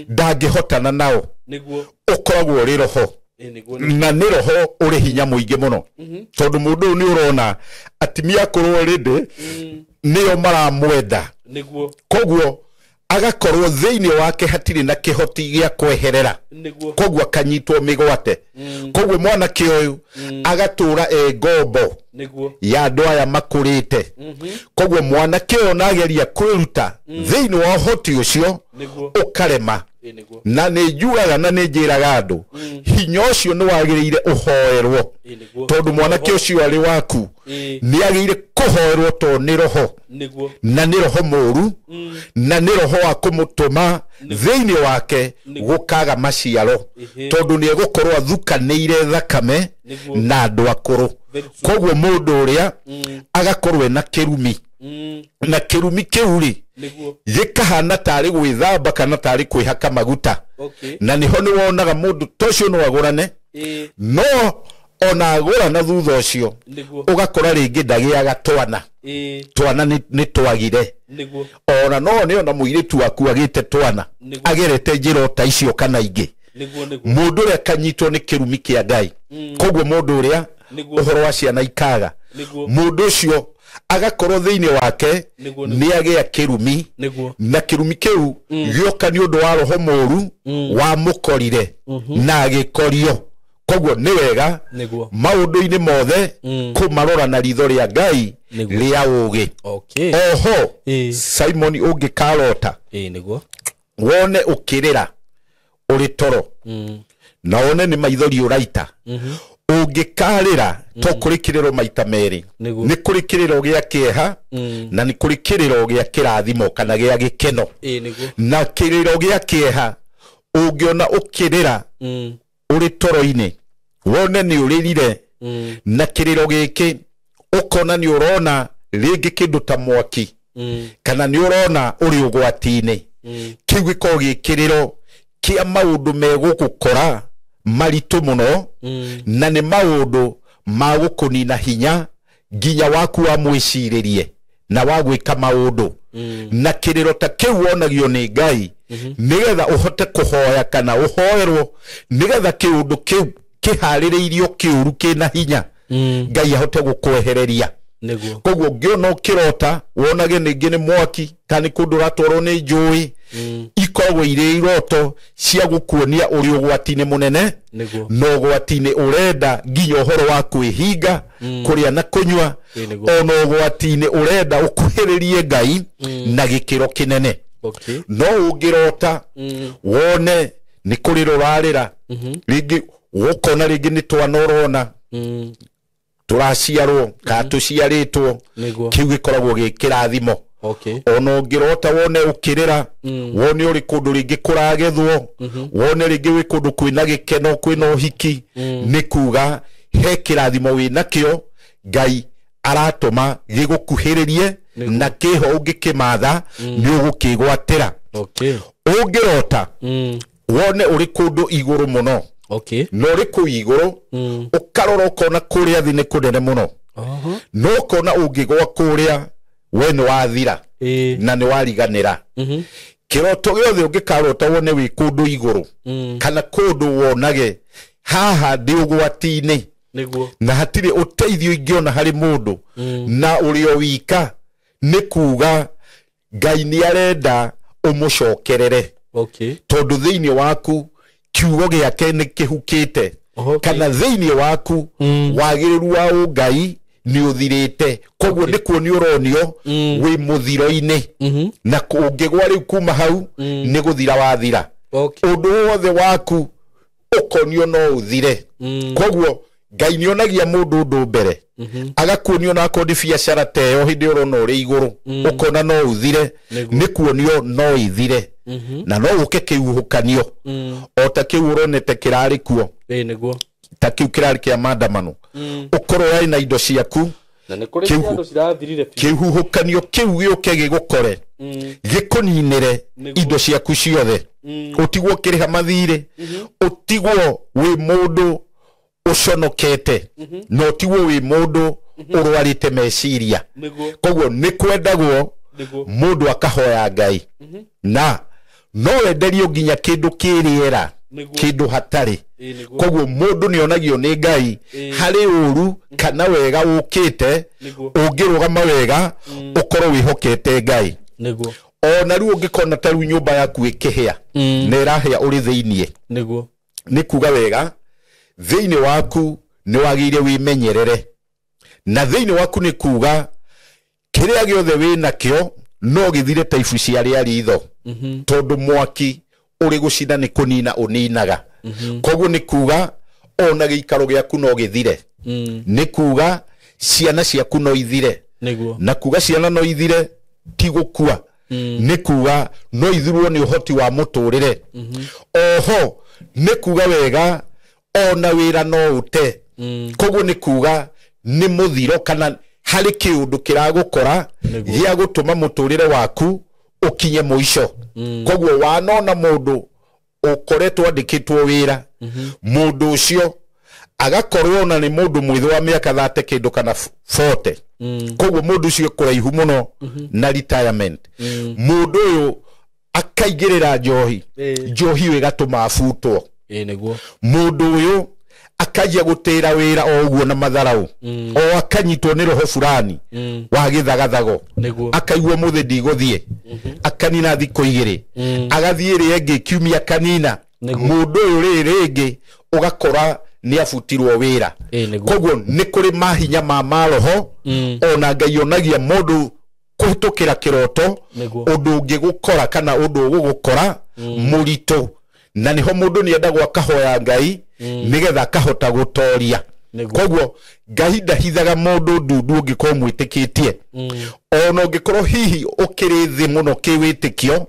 ndangihotana nao ukoragwo uri roho na ni roho uri hinya muingi muno tondu mundu uyu ni urona atimia akuru already nio maramwenda koguo agakorwo thiini wake hatiri na kihoti gia kweherera koguo akanyitwo migwate koguo mwanake uyu agatura e ngombo ya andu aya makurite koguo mwanake uyu nageria kwiruta thiini wa uhoti ucio ukarema na ni njugaga na ni njiraga andu hinya ucio ni wagiriire uhoerwo tondu mwanake ucio ari waku ni agiriire kuhoerwo to ni roho na ni roho muru na ni roho wa kumutuma thiini wake gukaga maciaro tondu ni egukorwo athukanire thakame na andu akuru koguo mundu uria agakorwo na kirumi na kirumi kiu ri gikahana tari gwithamba kana tari kwihaka maguta na niho ni wonaga mundu tocio no agurane no ona agurana thutha ucio ugakora ringi ndagiaga twana twana ni twagire ona no ni ona muiritu waku agite twana agerete njira ta icio kana ingi mundu uria akanyitwo ni kirumi kia Ngai koguo mundu uria uhoro wa ciana ikaga mundu ucio agakorwo thiini wake ni agĩa kirumi na kirumi kiu gioka ni undu wa roho muru wa mukorire na agikorio koguo ni wega maundu-ini mothe kumarora na ritho ria Ngai ria ugi. Oho Simon ungikarota wone ukirira uri toro na wone ni maithori uraita ungikarira to kuri kiriro maita meri ni kuri kiriro gia kieha na ni kuri kiriro gia kirathimo kana gia gikeno na kiriro gia kieha ungiona ukirira uri toro-ini wone ni uririre na kiriro giki ukona ni urona ringi kindu ta mwaki kana ni urona uri ugwati-ini kiu gikorwo gi kiriro kia maundu megugukora maritu muno na ni maundu ma gukunina hinya nginya waku wa mwiciririe na wa gwika maundu na kiriro ta kiu wonagio ni Ngai nigetha uhote kuhoya kana uhoerwo nigetha kiundu kiu kihaririirio kiuru kina hinya Ngai ahote gukwehereria. Koguo ngiona ukirota wonage ningi ni mwaki kana ni kundu uratwarwo ni njui ikoragwo iri iroto cia gukuonia uri ugwati-ini munene no ugwati-ini urenda nginya uhoro wa kwihinga kuria na kunyua ona ugwati-ini urenda ukuhiririe Ngai na gikiro kinene. No ungirota wone ni kurira urarira ringi ukona ringi ni twana urona turaciarwo ka tuciaritwo kiu gikoragwo gi kirathimo Ona ũngĩrota wone ũkĩrĩra, wone ũrĩ kũndũ rĩngĩ kũragethwo, wone rĩngĩ wĩ kũndũ kwĩna gĩkeno, kwĩna ũhiki, nĩ kuga he kĩrathimo wĩnakĩo Ngai aratũma gĩgũkuhĩrĩrie na kĩho ũngĩkĩmatha nĩ ũgũkĩgwatĩra. Ũngĩrota wone ũrĩ kũndũ igũrũ mũno, na ũrĩ kũu igũrũ ũkarora ũkona kũrĩa thĩ nĩ kũnene mũno, no ũkona ũngĩgwa kũrĩa we nĩ wathira na nĩ wariganĩra. Kĩroto gĩothe ũngĩkarota wone wĩ kũndũ igũrũ kana kũndũ wonage haha ndĩ ũgwati-inĩ na hatirĩ ũteithio ingĩona harĩ mũndũ na ũrĩ o wika, nĩ kuga Ngai nĩ arenda ũmũcokerere. Tondũ thĩinĩ waku kiugo gĩake nĩ kĩhukĩte, kana thĩinĩ waku wagĩrĩru wa ũngai nĩ ũthirĩte, koguo nĩ kuonio ũronio wĩ mũthiro-inĩ, na ũngĩgwa rĩu kuma hau nĩ gũthira wathira. Ũndũ wothe waku ũkonio no ũthire. Koguo Ngai nĩ onagia mũndũ ũndũ mbere, agakuonio na akorwo nĩ biacara ta ĩyo hĩndĩ ũrona ũrĩ igũrũ ũkona no ũthire, nĩ kuonio no ithire na no ũke kĩhuhũkanio o ta kĩu ũronete kĩrarĩ kuo, ta kĩu kĩrarĩ kĩa maandamano, ũkorwo warĩ na indo ciaku, kĩhuhũkanio kĩu gĩũke gĩgũkore gĩkũninĩre indo ciaku ciothe, ũtigwo ũkĩrĩha mathirĩ, ũtigwo wĩ mũndũ ũconokete, na ũtigwo wĩ mũndũ ũrwarĩte meciria. Koguo nĩ kwendagwo mũndũ akahoya Ngai, na no wenderio nginya kĩndũ kĩ rĩera, kĩndũ hatarĩ. Koguo mũndũ nĩ onagio nĩ Ngai harĩ ũru kana wega ũkĩte, ũngĩrũgama wega ũkorwo wĩhokete Ngai. Ona rĩu ũngĩkona ta rĩu nyũmba yaku ĩkĩhĩa na ĩrahĩa ũrĩ thĩiniĩ, nĩ kuga wega thĩinĩ waku nĩ wagĩrĩire wĩmenyerere, na thĩinĩ waku nĩ kuga kĩrĩa gĩothe wĩnakĩo no gĩthire ta ibu cia rĩa ritho, tondũ mwaki ũrĩ gũcina nĩ kũnina ũninaga. Koguo nĩ kuga ona gĩikaro gĩaku no gĩthire, nĩ kuga ciana ciaku no ithire, na kuga ciana no ithire ti gũkua, nĩ kuga no ithirwo nĩ ũhoti wa mũtũrĩre. Oho nĩ kuga wega ona wĩra no ũte. Koguo nĩ kuga nĩ mũthiro kana harĩ kĩũndũ kĩragũkora gĩa gũtũma mũtũrĩre waku ũkinye mũico. Koguo wanona mũndũ ũkoretwo andĩkĩtwo wĩra, mũndũ ũcio agakorwo ona nĩ mũndũ mwĩthĩ wa mĩaka 30 kĩndũ kana 40, koguo mũndũ ũcio kũraihu mũno na retirement, mũndũ ũyũ akaingĩrĩra njohi, njohi ĩyo ĩgatũma abutwo. Mũndũ ũyũ akanjia gũtĩra wĩra o ũguo na matharau, o akanyitwo nĩ roho fulani wa gĩthagathago, akaigua mũthĩ ndigũthiĩ, akanina thikũ igĩrĩ, agathiĩ ĩrĩa ĩngĩ kiumia kanina. Mũndũ ũyũ rĩrĩ rĩngĩ ũgakora nĩ abutirwo wĩra. Koguo nĩ kũrĩ mahinya ma maroho, ona Ngai onagia mũndũ kũhĩtũkĩra kĩroto ũndũ ũngĩgũkora kana ũndũ ũgũgũkora mũritũ, na nĩho mũndũ nĩ endagwo akahoya Ngai nĩgetha akahota gũtoria. Koguo Ngai ndahithaga mũndũ ndundu ũngĩkorwo mwĩtĩkĩtie, ona ũngĩkorwo hihi ũkĩrĩ thĩ mũno kĩwĩtĩkio,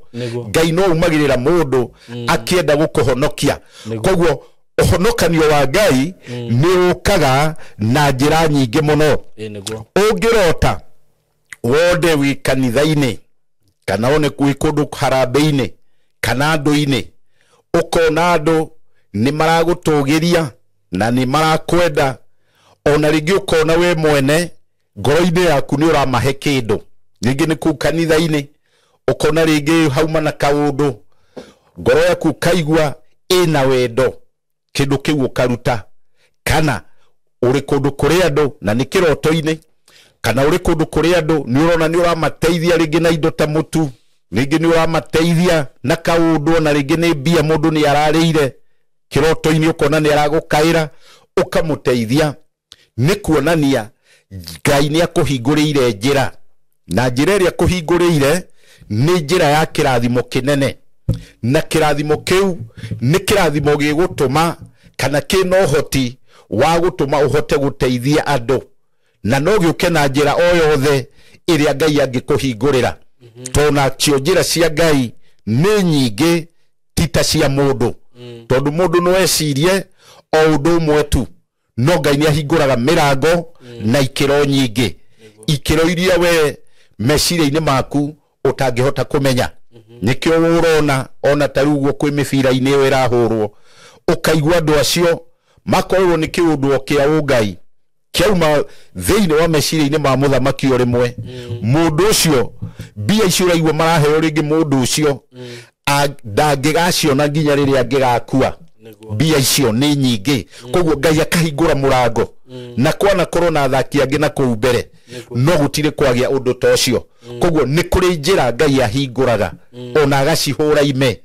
Ngai no umagĩrĩra mũndũ akĩenda gũkũhonokia. Koguo ũhonokanio wa Ngai nĩ ũkaga na njĩra nyingĩ mũno. Ũngĩrota wone wĩ kanitha-inĩ kana wone wĩ kũndũ harambĩ-inĩ kana andũ-inĩ, ũkona andũ nĩ maragũtũgĩria na nĩ marakwenda, ona rĩngĩ ũkona we mwene ngoro-inĩ yaku nĩ ũramahe kĩndũ, rĩngĩ nĩ kũu kanitha-inĩ ũkona rĩngĩ hauma na kaũndũ, ngoro yaku ũkaigua ĩna wendo, kĩndũ kĩu ũkaruta, kana ũrĩ kũndũ kũrĩ andũ na nĩ kĩroto-inĩ, kana ũrĩ kũndũ kũrĩ andũ nĩ ũrona nĩ ũramateithia rĩngĩ na indo ta mũtu, rĩngĩ nĩ ũramateithia na kaũndũ, ona rĩngĩ nĩ mbia mũndũ nĩ ararĩire kĩroto-inĩ ũkona nĩ aragũkaĩra ũkamũteithia, nĩ kuonania Ngai nĩ akũhingũrĩire njĩra, na njĩra ĩrĩa akũhingũrĩire nĩ njĩra ya kĩrathimo kĩnene, na kĩrathimo kĩu nĩ kĩrathimo gĩgũtũma kana kĩna ũhoti wa gũtũma ũhote gũteithia andũ. Na no gĩũke na njĩra o yothe ĩrĩa Ngai angĩkũhingũrĩra. Tondũ nacio njĩra cia Ngai nĩ nyingĩ ti ta cia mũndũ. Tondũ mũndũ no ecirie o ũndũ ũmwe tu, no Ngai nĩ ahingũraga mĩrango na ikĩro nyingĩ, ikĩro iria we meciria-inĩ maku ũtangĩhota kũmenya. Nĩkĩo ũrona ona ta rĩu ũguo kwĩ mĩbira-inĩ ĩyo ĩrahũrwo, ũkaigua andũ acio makorwo nĩ kĩũndũ o kĩa ũngai kĩauma thĩinĩ wa meciria-inĩ ma mũthamaki o rĩmwe. Mũndũ ũcio mbia icio ũraigua maraheo rĩngĩ, mũndũ ũcio ndangĩgaciona nginya rĩrĩa angĩgakua. Mbia icio nĩ nyingĩ, koguo Ngai akahingũra mũrango na kwanakorwo na athaki angĩ na kũu mbere, no gũtirĩ kwagĩa ũndũ ta ũcio. Koguo nĩ kũrĩ njĩra Ngai ahingũraga ona agacihũra ime,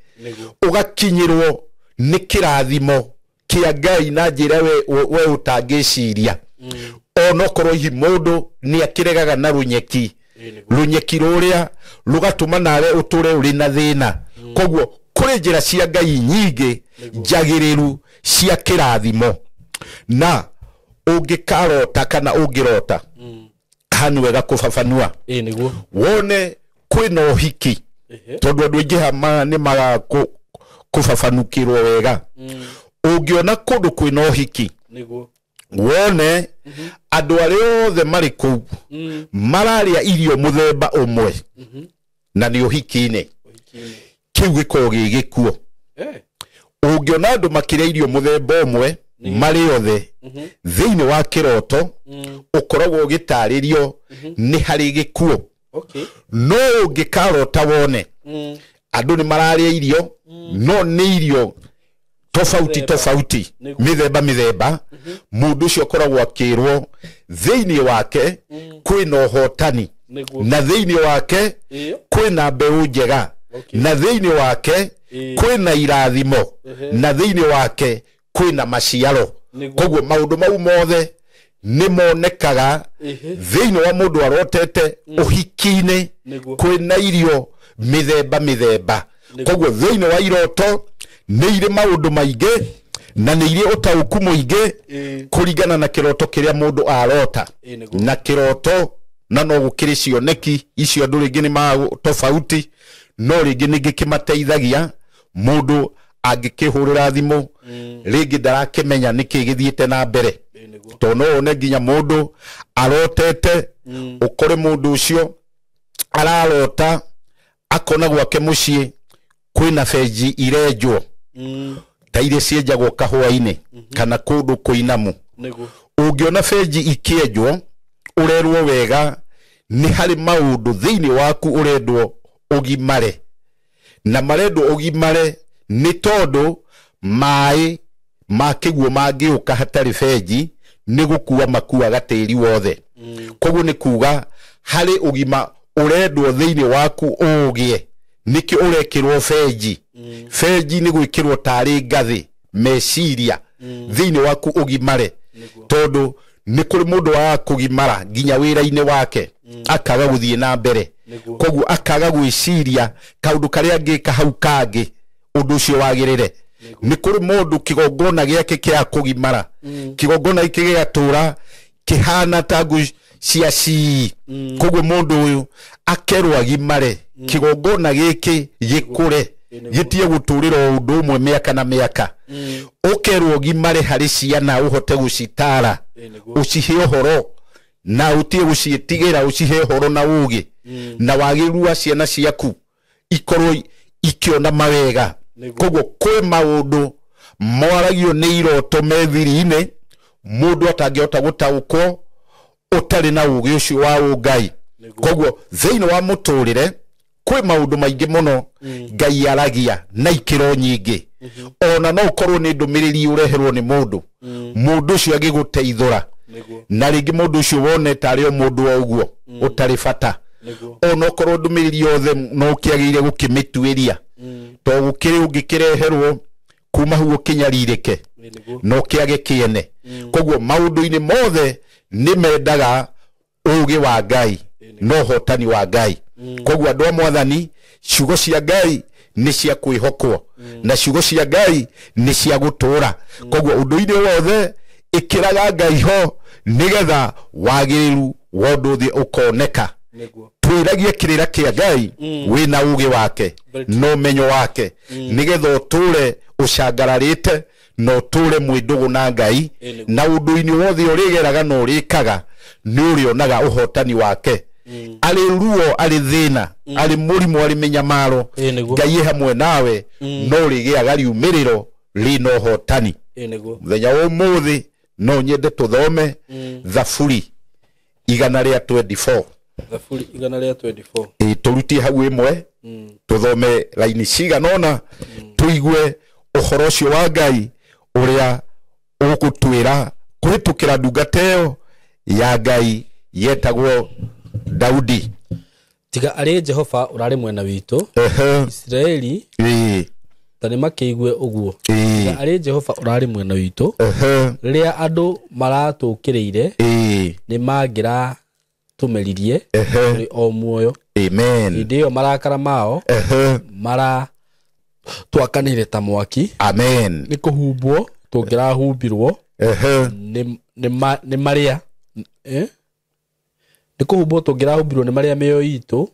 ũgakinyĩrwo nĩ kĩrathimo kĩa Ngai na njĩra we ũtangĩciria. Onokorwo hihi mũndũ nĩ akĩregaga na rũnyeki, rũnyeki rũrĩa rũgatũma nawe ũtũre ũrĩ na thĩna. Koguo kũrĩ njĩra cia Ngai nyingĩ njagĩrĩru cia kĩrathimo. Na ũngĩkarota kana ũngĩrota hanu wega kũbabanua, wone kwĩna ũhiki, tondũ andũ aingĩ nĩ maga kũbabanukĩrwo wega. Ũngĩona kũndũ kwĩna ũhiki, wone andũ arĩa othe marĩ kũu mararĩa irio mũthemba ũmwe na nĩ ũhiki-inĩ, kĩu gĩkoragwo gĩ gĩkuo. Ũngĩona andũ makĩrĩa irio mũthemba ũmwe marĩ othe thĩinĩ wa kĩroto, ũkoragwo ũgĩtarĩrio nĩ harĩ gĩkuo. No ũngĩkarota wone andũ nĩ mararĩa irio, no nĩ irio tofauti tofauti, mĩthemba mĩthemba, mũndũ ũcio akoragwo akĩrwo thĩinĩ wake kwĩna ũhotani, na thĩinĩ wake kwĩna mbeũ njega, na thĩinĩ wake kwĩna irathimo, na thĩinĩ wake kwĩna maciaro. Koguo maũndũ mau mothe nĩ monekaga thĩinĩ wa mũndũ arotete ũhiki-inĩ kwĩna irio mĩthemba mĩthemba. Koguo thĩinĩ wa iroto nĩ irĩ maũndũ maingĩ na nĩ irĩ ũtaũku mũingĩ kũringana na kĩroto kĩrĩa mũndũ arota. Na kĩroto na no gũkĩrĩ cioneki icio andũ rĩngĩ nĩ ma tofauti, no rĩngĩ nĩ gĩkĩmateithagia mũndũ angĩkĩhũrĩra thimũ rĩngĩ ndarakĩmenya nĩkĩ gĩthiĩte na mbere. Tondũ no wone nginya mũndũ arotete, ũkore mũndũ ũcio ararota akona gwake mũciĩ kwĩna benji irenjwo ta iria cienjagwo kahũa-inĩ kana kũndũ kũinamu. Ũngĩona benji ikĩenjwo, ũrerwo wega nĩ harĩ maũndũ thĩinĩ waku ũrendwo ũgimare, na marendwo ũgimare nĩ tondũ maĩ ma kĩguo mangĩũka hatarĩ benji nĩ gũkua makuaga tĩri wothe. Koguo nĩ kuga harĩ ũgima ũrendwo thĩinĩ waku ũũgĩe, nĩkĩo ũrekĩrwo benji. Benji nĩ gwĩkĩrwo tarĩ ngathĩ meciria thĩinĩ waku ũgimare, tondũ nĩ kũrĩ mũndũ wa kũgimara nginya wĩra-inĩ wake akaga gũthiĩ na mbere. Koguo akaga gwĩciria kaũndũ karĩa angĩka hau kangĩ ũndũ ũcio wagĩrĩre. Nĩ kũrĩ mũndũ kĩgongona gĩake kĩa kũgimara, kĩgongona gĩkĩ gĩgatũra kĩhana ta ngũ cia cii. Koguo mũndũ ũyũ akerwo agimare, kĩgongona gĩkĩ gĩkũre, gĩtige gũtũrĩra o ũndũ ũmwe mĩaka na mĩaka. Ũkerwo ũgimare harĩ ciana ũhote gũcitara, ũcihe ũhoro na ũtige gũciĩtigĩra, ũcihe ũhoro na ũũgĩ na wagĩrĩru wa ciana ciaku ikorwo ikĩona mawega. Koguo kwĩ maũndũ mwaragio nĩ iroto me thiri-inĩ mũndũ atangĩhota gũtaũkwo ũtarĩ na ũũgĩ ũcio wa ũngai. Koguo thĩinĩ wa mũtũrĩre kwĩ maũndũ maingĩ mũno Ngai aragia na ikĩro nyingĩ. Ona no ũkorwo nĩ ndũmĩrĩri ũreherwo nĩ mũndũ, mũndũ ũcio agĩgũteithũra, na rĩngĩ mũndũ ũcio wone tarĩ o mũndũ o ũguo ũtarĩ bata. Ona okorwo ndũmĩrĩri yothe no ũkĩagĩrĩire gũkĩmĩtuĩria, to gũkĩrĩ ũngĩkĩreherwo kuma hau ũkĩnyarirĩke no kĩage kĩene. Koguo maũndũ-inĩ mothe nĩ mendaga ũũgĩ wa Ngai na ũhotani wa Ngai. Koguo andũ a Mwathani, ciugo cia Ngai nĩ cia kwĩhokwo na ciugo cia Ngai nĩ cia gũtũra. Koguo ũndũ-inĩ wothe Ĩkĩraga Ngai ho nĩgetha wagĩrĩru wa ũndũ ũthiĩ ũkoneka. Twĩragie kĩrĩra kĩa Ngai wĩna ũgĩ wake na ũmenyo wake nĩgetha ũtũre ũcangararĩte na ũtũre mwĩ ndũgũ na Ngai na ũndũ-inĩ wothe ũrĩgeraga na ũrĩkaga nĩ ũrĩonaga ũhotani wake. Arĩ ruo, arĩ thĩna, arĩ mũrimũ, arĩ mĩnyamaro, Ngai ĩ hamwe nawe no ũrĩgĩaga riumĩrĩro rĩna ũhotani. Mũthenya wa ũmũthĩ no nyende tũthome Thaburi 124. Thaburi 124. Tũrutie hau ĩmwe tũthome raini cigana ũna tũigue ũhoro ũcio wa Ngai ũrĩa ũgũtwĩra kũhĩtũkĩra ndungata ĩyo ya Ngai yetagwo Daudi. Tiga arĩ Jehova ũrarĩ mwena witũ, Isiraeli ta nĩ makĩigue ũguo. Tiga arĩ Jehova ũrarĩ mwena witũ, rĩrĩa andũ maratũkĩrĩire nĩ mangĩratũmeririe tũrĩ o muoyo. Amen. Hĩndĩ ĩyo marakara mao maratwakanĩire ta mwaki. Amen. Nĩ kũhumbwo tũngĩrahumbirwo nĩ marĩa nĩ kũhumbwo tũngĩrahumbirwo nĩ marĩa mĩoyo itũ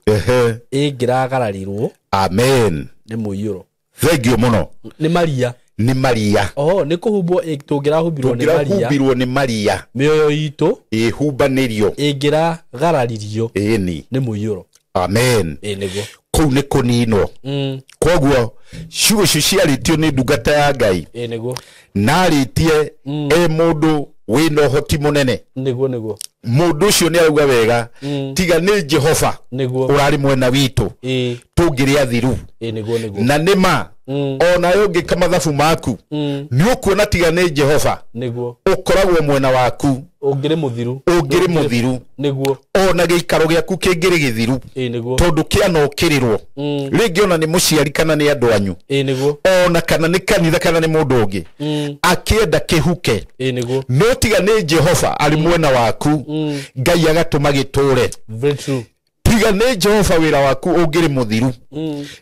ĩngĩragararirwo. Amen. Nĩ mũiyũro. Thank you mũno. Nĩ maria. Nĩ maria. Oho, nĩ kũhumbwo tũngĩrahumbirwo nĩ maria. Tũngĩrahumbirwo nĩ maria. Mĩoyo itũ ĩhumbanĩrio. Ĩngĩragararirio. Ĩni. Nĩ mũiyũro. Amen. Ĩ nĩguo. Kũu nĩ kũninwo. Koguo ciugo icio ciarĩtio nĩ ndungata ya Ngai. Ĩ nĩguo. Na arĩtie e mũndũ wĩna ũhoti mũnene. Nĩguo nĩguo. Mũndũ ũcio nĩ arauga wega tiga nĩ Jehova ũrarĩ mwena witũ tũngĩrĩa thiru. Ĩ nĩguo nĩguo. Na nĩ ma onawe ũngĩka mathabu maku nĩ ũkuona tiga nĩ Jehova nĩguo ũkoragwo mwena waku ũngĩrĩ mũthiru. Ũngĩrĩ mũthiru. Nĩguo. Ona gĩikaro gĩaku kĩngĩrĩ gĩthiru. Ĩ nĩguo. Tondũ kĩanokĩrĩrwo. Rĩngĩ ona nĩ mũciari kana nĩ andũ anyu. Ĩ nĩguo. Ona kana nĩ kanitha kana nĩ mũndũ ũngĩ. Akĩenda kĩhuke. Ĩ nĩguo. No tiga nĩ Jehova arĩ mwena waku Ngai agatũma gĩtũre. Very true. Tiga nĩ Jehova wĩra waku ũngĩrĩ mũthiru.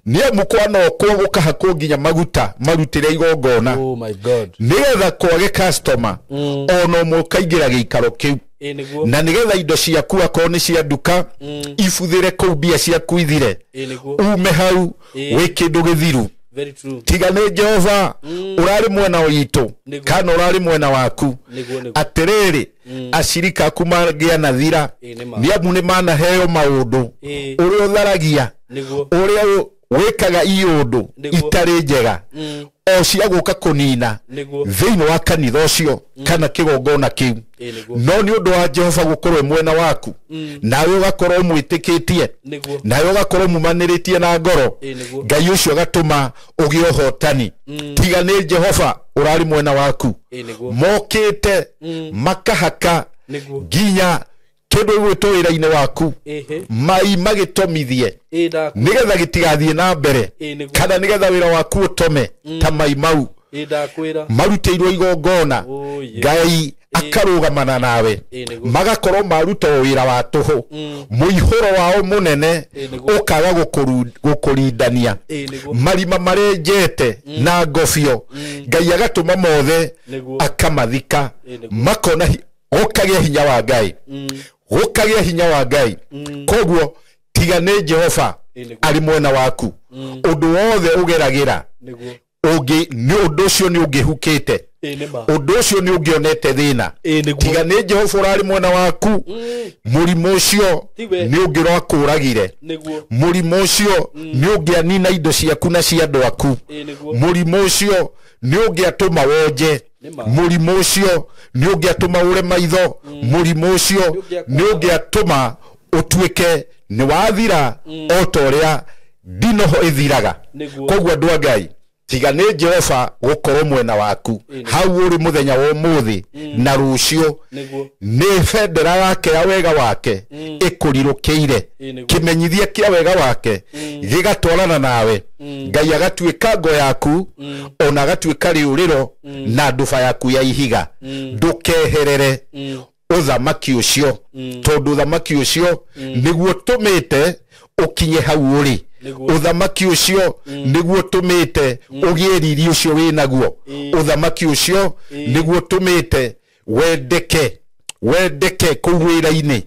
Nĩ amu kwanokwo gũkahakwo nginya maguta marutĩre igongona. Oh my God. Nĩgetha kwage customer ona ũmwe ũkaingĩra gĩikaro kĩu. Na nĩgetha indo ciaku akorwo nĩ cia nduka ibuthĩre kũu mbia ciaku ithire. Ume hau wĩ kĩndũ gĩthiru. Very true. Tiga nĩ Jehova ũrarĩ mwena witũ kana ũrarĩ mwena waku. Atĩrĩrĩ acirika aku mangĩanathira nĩ amu nĩ manaheo maũndũ ũrĩa ũtharagia ũrĩa wĩkaga iũndũ itarĩ njega o cia gũka kũnina thĩinĩ wa kanitha ũcio kana kĩgongona kĩu. No nĩ ũndũ wa Jehova gũkorwo mwena waku nawe ũgakorwo ũmwĩtĩkĩtie nawe ũgakorwo mumanĩrĩtie na ngoro Ngai ũcio agatũma ũgĩe ũhotani. Tiga nĩ Jehova ũrarĩ mwena waku mokĩte makahaka nginya kĩndũ gĩgwĩtwo wĩra-inĩ waku mai magĩtomithie nĩgetha gĩtigathiĩ na mbere kana nĩgetha wĩra waku ũtome ta mai mau marutĩirwo igongona Ngai akarũgamana nawe magakorwo maruta wĩra wa tũhũ mũihũro wao mũnene ũkaga gũkũrindania marima marenjete na ngobio Ngai agatũma mothe akamathika makona gũkagĩa hinya wa Ngai gũkagĩa hinya wa Ngai. Koguo tiga nĩ Jehova arĩ mwena waku ũndũ wothe ũgeragĩra ũngĩ nĩ ũndũ ũcio nĩ ũngĩhukĩte ũndũ ũcio nĩ ũngĩonete thĩna. Tiga nĩ Jehova ũrarĩ mwena waku mũrimũ ũcio nĩ ũngĩrakũragire mũrimũ ũcio nĩ ũngĩanina indo ciaku na cia andũ aku mũrimũ ũcio nĩ ũngĩatũma wonje mũrimũ ũcio nĩ ũngĩatũma ũre maitho mũrimũ ũcio nĩ ũngĩatũma ũtuĩke nĩ wathira o ta ũrĩa ndinoho ĩthiraga. Koguo andũ a Ngai tiga nĩ Jehova gũkorwo mwena waku hau ũrĩ mũthenya wa ũmũthĩ na rũciũ nĩ bendera yake ya wega wake ĩkũrirũkĩire kĩmenyithia kĩa wega wake gĩgatwarana nawe Ngai agatuĩka ngo yaku ona agatuĩka rĩũrĩro na nduba yaku ya ihiga. Ndũkeherere ũthamaki ũcio tondũ ũthamaki ũcio nĩguo tũmĩte ũkinye hau ũrĩ. Ũthamaki ũcio nĩguo tũmĩte ũgĩe riri ũcio wĩnaguo. Ũthamaki ũcio nĩguo tũmĩte Wendeke wendeke kũu wĩra-inĩ.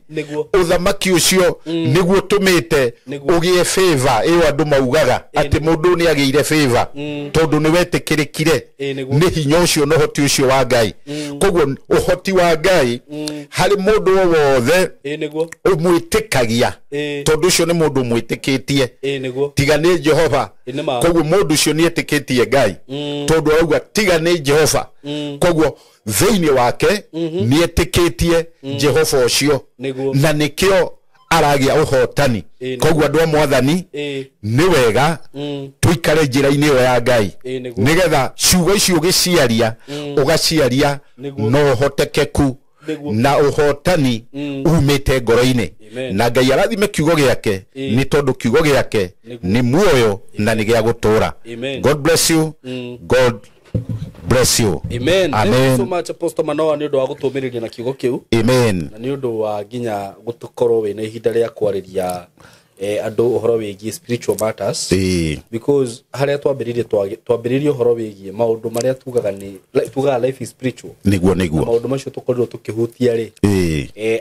Ũthamaki ũcio nĩguo ũtũmĩte ũgĩe favor ĩyo andũ maugaga atĩ mũndũ nĩ agĩire favor tondũ nĩ wetĩkĩrĩkire nĩ hinya ũcio na ũhoti ũcio wa Ngai. Koguo ũhoti wa Ngai harĩ mũndũ o wothe ũmwĩtĩkagia tondũ ũcio nĩ mũndũ ũmwĩtĩkĩtie tiga nĩ Jehova. Koguo mũndũ ũcio nĩ etĩkĩtie Ngai tondũ arauga tiga nĩ Jehova. Koguo thĩinĩ wake nĩ etĩkĩtie Jehova ũcio na nĩkĩo aragĩa ũhotani. Koguo andũ a Mwathani nĩ wega tũikare njĩra-inĩ ĩyo ya Ngai nĩgetha ciugo icio ũgĩciaria ũgaciaria na ũhotekeku na ũhotani umĩte ngoro-inĩ. Na Ngai arathime kiugo gĩake nĩ tondũ kiugo gĩake nĩ muoyo na nĩ gĩa gũtũũra. God bless you. God bless you. Amen. Amen. Thank you so much Apostle Manoa nĩ ũndũ wa gũtũmĩrĩria na kiugo kĩu. Amen. Na nĩ ũndũ wa nginya gũtũkorwo wĩna ihinda rĩa kwarĩria andũ ũhoro wĩgiĩ spiritual matters. Because harĩa twambĩrĩirie ũhoro wĩgiĩ maũndũ marĩa tugaga nĩ tugaga life is spiritual. Nĩguo nĩguo. Maũndũ macio tũkorirwo tũkĩhutia rĩ.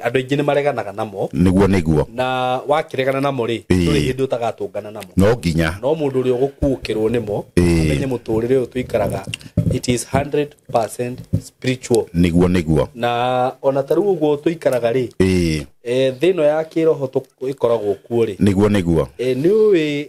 Andũ aingĩ nĩ mareganaga namo. Nĩguo nĩguo. Na wakĩregana namo rĩ, ndũrĩ hĩndĩ ũtagatũngana namo. No nginya. No mũndũ ũrĩa ũgũkuũkĩrwo nĩmo, amenye mũtũrĩre ũyũ tũikaraga it is 100% spiritual. Nĩguo nĩguo. Na ona ta rĩu ũguo tũikaraga rĩ, thĩ ĩno ya kĩroho ĩkoragwo kuo rĩ. Nĩguo nĩguo. Nĩ ũĩ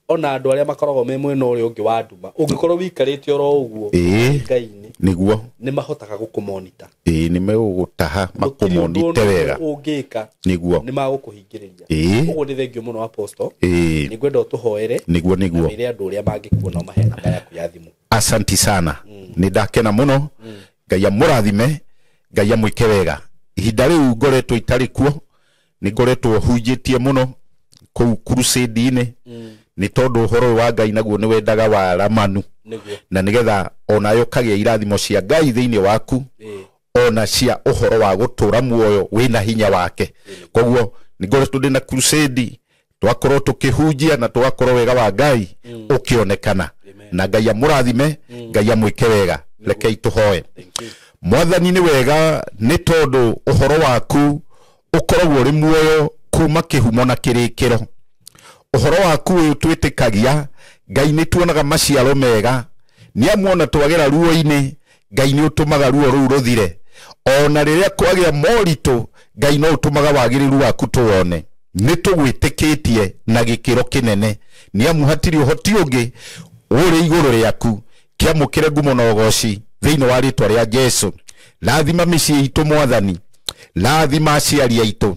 ona andũ arĩa makoragwo me mwena ũrĩa ũngĩ wa nduma ũngĩkorwo wĩikarĩte oro ũguo Ngai-inĩ nĩguo nĩ mahotaga gũkũmonita. Nĩ megũgũtaha makũmonite wega ũngĩka nĩguo nĩ magũkũhingĩrĩria. Ũguo nĩ thengio mũno Apostle. Nĩ ngwenda ũtũhoere nĩguo nĩguo wĩre andũ ũrĩa mangĩkuona ũmahe namba yaku ya thimũ. Asanti sana. Nĩ ndakena mũno. Ngai amũrathime, Ngai amwĩke wega. Ihinda rĩu ngoretwo itarĩ kuo nĩ ngoretwo hunjĩtie mũno kũu crusade-inĩ nĩ tondũ ũhoro wa Ngai naguo nĩ wendaga waramanu na nĩgetha onayo ũkagĩa irathimo cia Ngai thĩinĩ waku ona cia ũhoro wa gũtũra muoyo wĩna hinya wake. Koguo nĩ ngoretwo ndĩna crusade twakorwo tũkĩhunjia na twakorwo wega wa Ngai ũkĩonekana. Na Ngai amũrathime, Ngai amwĩke wega. Rekei tũhoe. Mwathani nĩ wega nĩ tondũ ũhoro waku ũkoragwo ũrĩ muoyo kuma kĩhumo na kĩrĩkĩro. Ũhoro waku ũyũ twĩtĩkagia Ngai nĩ tuonaga maciaro mega nĩ amu ona twagera ruo-inĩ Ngai nĩ ũtũmaga ruo rũu rũthire. Ona rĩrĩa kwagĩa moritũ Ngai no ũtũmaga wagĩrĩru waku tũwone. Nĩ tũgwĩtĩkĩtie na gĩkĩro kĩnene nĩ amu hatirĩ ũhoti ũngĩ ũrĩ igũrũ rĩaku. Kĩamũkĩre ngumo na ũgoci thĩinĩ wa rĩtwa rĩa Jesu. Rathima mĩciĩ itũ Mwathani, rathima aciari aitũ,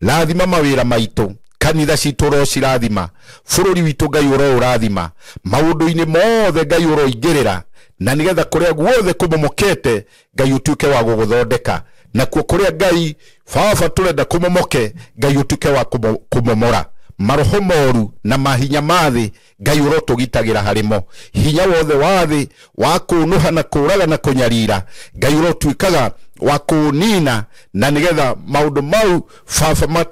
rathima mawĩra maitũ, kanitha citũ ũrocirathima, bũrũri witũ Ngai ũroũrathima, maũndũ-inĩ mothe Ngai ũroingĩrĩra, na nĩgetha kũrĩa guothe kũmomokete Ngai ũtuĩke wa gũgũthondeka, nakuo kũrĩa Ngai baba tũrenda kũmomoke Ngai ũtuĩke wa kũmomora. Maroho moru na mahinya ma thĩ Ngai ũrotũgitagĩra harĩmo. Hinya wothe wa thĩ wa kũnũha na kũraga na kũnyarira Ngai ũrotuĩkaga wa kũnina, na nĩgetha maũndũ mau baba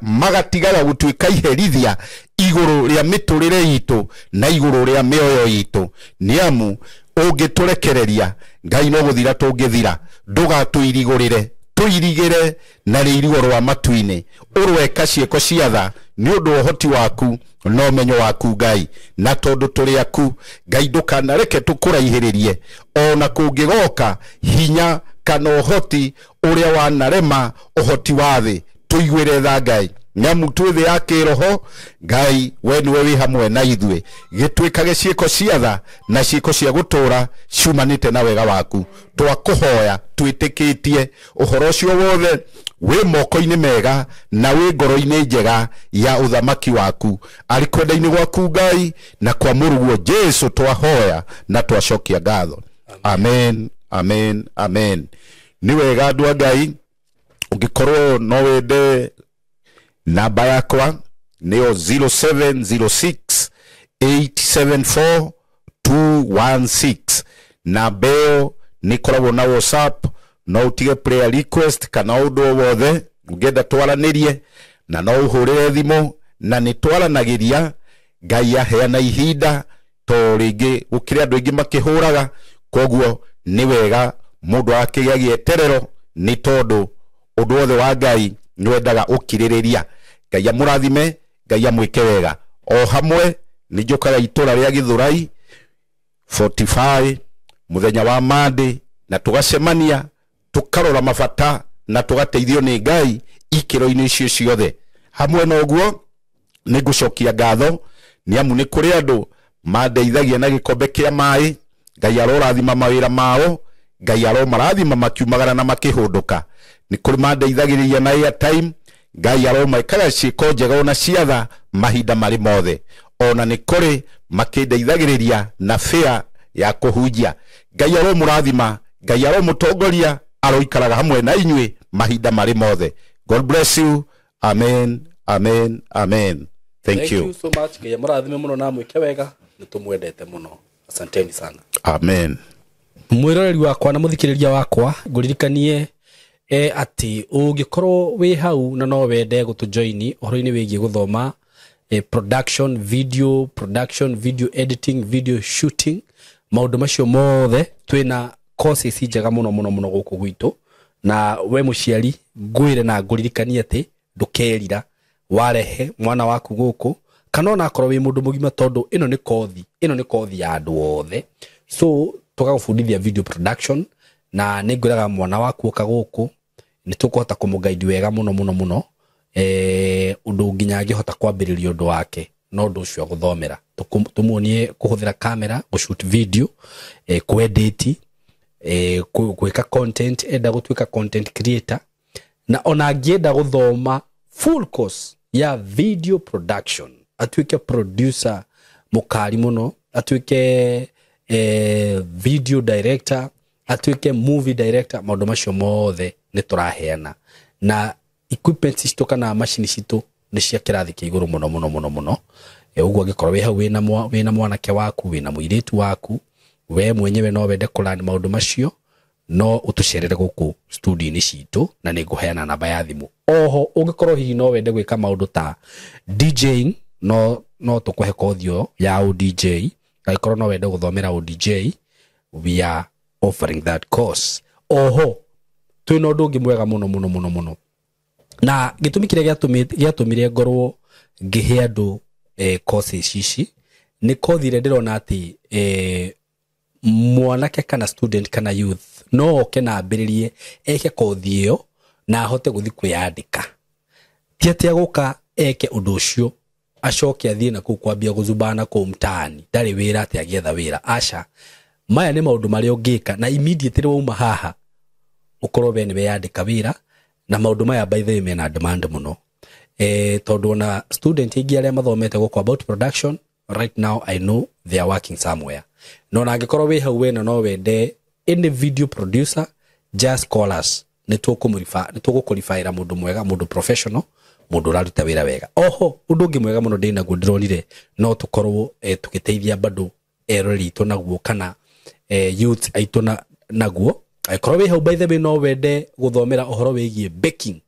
magatigaga gũtuĩka iherithia igũrũ rĩa mĩtũrĩre itũ na igũrũ rĩa mĩoyo itũ. Nĩ amu ũngĩtũrekereria Ngai no gũthira tũngĩthira. Ndũgatũirigũrĩre, tũirigĩre na rĩirigo rwa matu-inĩ. Ũrweka ciĩko cia tha nĩ ũndũ wa ũhoti waku na ũmenyo waku Ngai, na tondũ tũrĩ aku Ngai ndũkanareke tũkũraihĩrĩrie ona kũngĩgoka hinya kana ũhoti ũrĩa wanarema ũhoti wa thĩ. Tũiguĩre tha Ngai nĩamu twĩ thĩ ya kĩroho Ngai we nĩwe wĩ hamwe na ithuĩ. Gĩtuĩkage ciĩko cia tha na ciĩko cia gũtũũra ciumanĩte na wega waku. Twakũhoya twĩtĩkĩtie ũhoro ũcio wothe wĩ moko-inĩ mega na wĩ ngoro-inĩ njega ya ũthamaki waku. Arĩ kwenda-inĩ gwaku Ngai na kwa mũrũguo Jesu twahoya na twacokia ngatho. Amen, amen, amen. Nĩ wega andũ a Ngai, ũngĩkorwo no wende namba yakwa nĩyo 0706 874 216. Namba ĩyo nĩ ĩkoragwo na WhatsApp, no ũtige prayer request kana ũndũ o wothe ũngĩenda twaranĩrie, na no ũhũrĩre thimũ na nĩ twaranagĩria. Ngai aheana ihinda to rĩngĩ gũkĩrĩ andũ aingĩ makĩhũraga, koguo nĩ wega Mundu akigĩa gĩeterero nĩ tondũ ũndũ wothe wa Ngai nĩ wendaga ũkirĩrĩria. Ngai amũrathime, Ngai amwĩke wega. O hamwe nĩ njũkaga itũra rĩa Gĩthũrai 45 muthenya wa Monday, na tugacemania tukarora mabata na tugateithio nĩ Ngai ikĩro-inĩ icio ciothe. Hamwe na ũguo nĩ ngũcokia ngatho nĩ amu nĩ kũrĩ andũ mandeithagia na gĩkombe kĩa maĩ. Ngai arorathima mawĩra mao, Ngai aromarathima makiumagara na makĩhũndũka. Nĩ kũrĩ mandeithagĩrĩria na airtime, Ngai aromekaga ciĩko njega ona ciatha mahinda marĩ mothe. Ona nĩ kũrĩ makĩndeithagĩrĩria na fare ya kũhunjia. Ngai aromũrathima, Ngai aromũtongoria, aroikaraga hamwe na inyuĩ mahinda marĩ mothe. God bless you. Amen, amen, amen. Thank you. Thank you so much. Ngai amũrathime mũno na amwĩke wega, nĩ tũmwendete mũno. Asanteni sana. Amen. Mwĩroreri wakwa na mũthikĩrĩria wakwa, ngũririkanie atĩ ũngĩkorwo wĩ hau na no wende gũtũjoini ũhoro-inĩ wĩgiĩ gũthoma production, video production, video editing, video shooting, maũndũ macio mothe, twĩna courses njega mũno mũno mũno gũkũ gwitũ. Na we mũciari, ngwĩre na ngũririkanie atĩ ndũkerira warehe mwana waku gũkũ, kana ona akorwo wĩ mũndũ mũgima, tondũ ĩno nĩ kothi, ĩno nĩ kothi ya andũ othe. So tũgagũbundithia video production, na nĩ ngwĩraga mwana waku oka gũkũ nĩ tũkũhota kũmũguide wega mũno mũno mũno, ũndũ nginya angĩhota kwambĩrĩria ũndũ wake no ũndũ ũcio agũthomera. Tũmuonie kũhũthĩra kamera, gũshoot video, kwedit, gwĩka content, enda gũtuĩka content creator, na ona angĩenda gũthoma full course ya video production, atuĩke producer mũkari mũno, atuĩke video director, atuĩke movie director, maũndũ macio mothe nĩ tũraheana. Na equipment citũ kana macini citũ nĩ cia kĩrathi kĩa igũrũ mũno mũno mũno mũno. Ũguo angĩkorwo wĩ hau wĩna mwanake waku, wĩna mũirĩtu waku, we mwenyewe no wende kũlearn maũndũ macio, no ũtũcerere gũkũ studio-inĩ citũ, na nĩ ngũheana namba ya thimũ. Oho ũngĩkorwo hihi no wende gwĩka maũndũ ta DJing, no tũkũhe kothi ĩyo ya ũDJ. Angĩkorwo no wende gũthomera ũDJ, we are offering that course. Oho twĩna ũndũ ũngĩ mwega mũno mũno mũno mũno, na gĩtũmi kĩrĩa gĩatũmire ngorwo ngĩhe andũ courses ici nĩ kothi ĩrĩa ndĩrona atĩ mwanake kana student kana youth no oke na ambĩrĩrie eke kothi ĩyo na ahote gũthiĩ kwĩyandĩka. Ti atĩ agũka eke ũndũ ũcio acoke athiĩ na kũu kwambia gũzubana kũu mtaani, ndarĩ wĩra atĩ agĩetha wĩra. Aca, maya nĩ maũndũ marĩa ũngĩka na immediately wauma haha ũkorwo we nĩ weyandĩka wĩra. Na maũndũ maya, by the way, mena demand mũno, tondũ ona student aingĩ arĩa mathomete gũkũ about production, right now I know they are working somewhere. No na angĩkorwo wĩ hau wena no wende any video producer, just call us, nĩ tũgũkũribaĩra mũndũ mwega, mũndũ professional, mũndũ ũraruta wĩra wega. Oho ũndũ ũngĩ mwega mũno ndĩnaguo ndĩronire no tũkorwo tũgĩteithia bado eroreri aitũ naguo, kana youth aitũ naguo, angĩkorwo wĩ hau, by the way, no wende gũthomera ũhoro wĩgiĩ baking,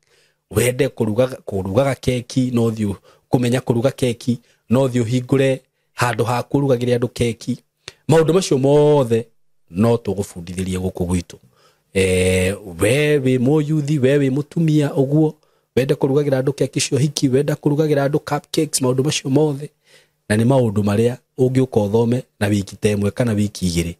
wende kũrugaga keki, no thiĩ kũmenya kũruga keki, no thiĩ ũhingũre handũ ha kũrugagĩra andũ keki, maũndũ macio mothe no tũgũbundithĩrie gũkũ gwitũ. We wĩ mũyuthi, we wĩ mũtumia ũguo wende kũrugagĩra andũ keki cia ũhiki, wenda kũrugagĩra andũ cupcakes, maũndũ macio mothe na nĩ maũndũ marĩa ũngĩũka ũthome na wiki ta ĩmwe kana wiki 2,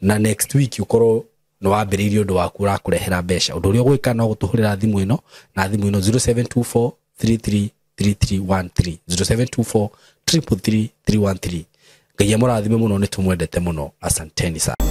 na next week ũkorwo nĩ wambĩrĩirie ũndũ waku ũrakũrehera mbeca. Ũndũ ũrĩa ũgwĩka no gũtũhũrĩra thimũ ĩno na thimũ ĩno 0724 333313, 0724 333 313. Ngai amũrathime mũno, nĩ tũmwendete mũno. Asanteni sana.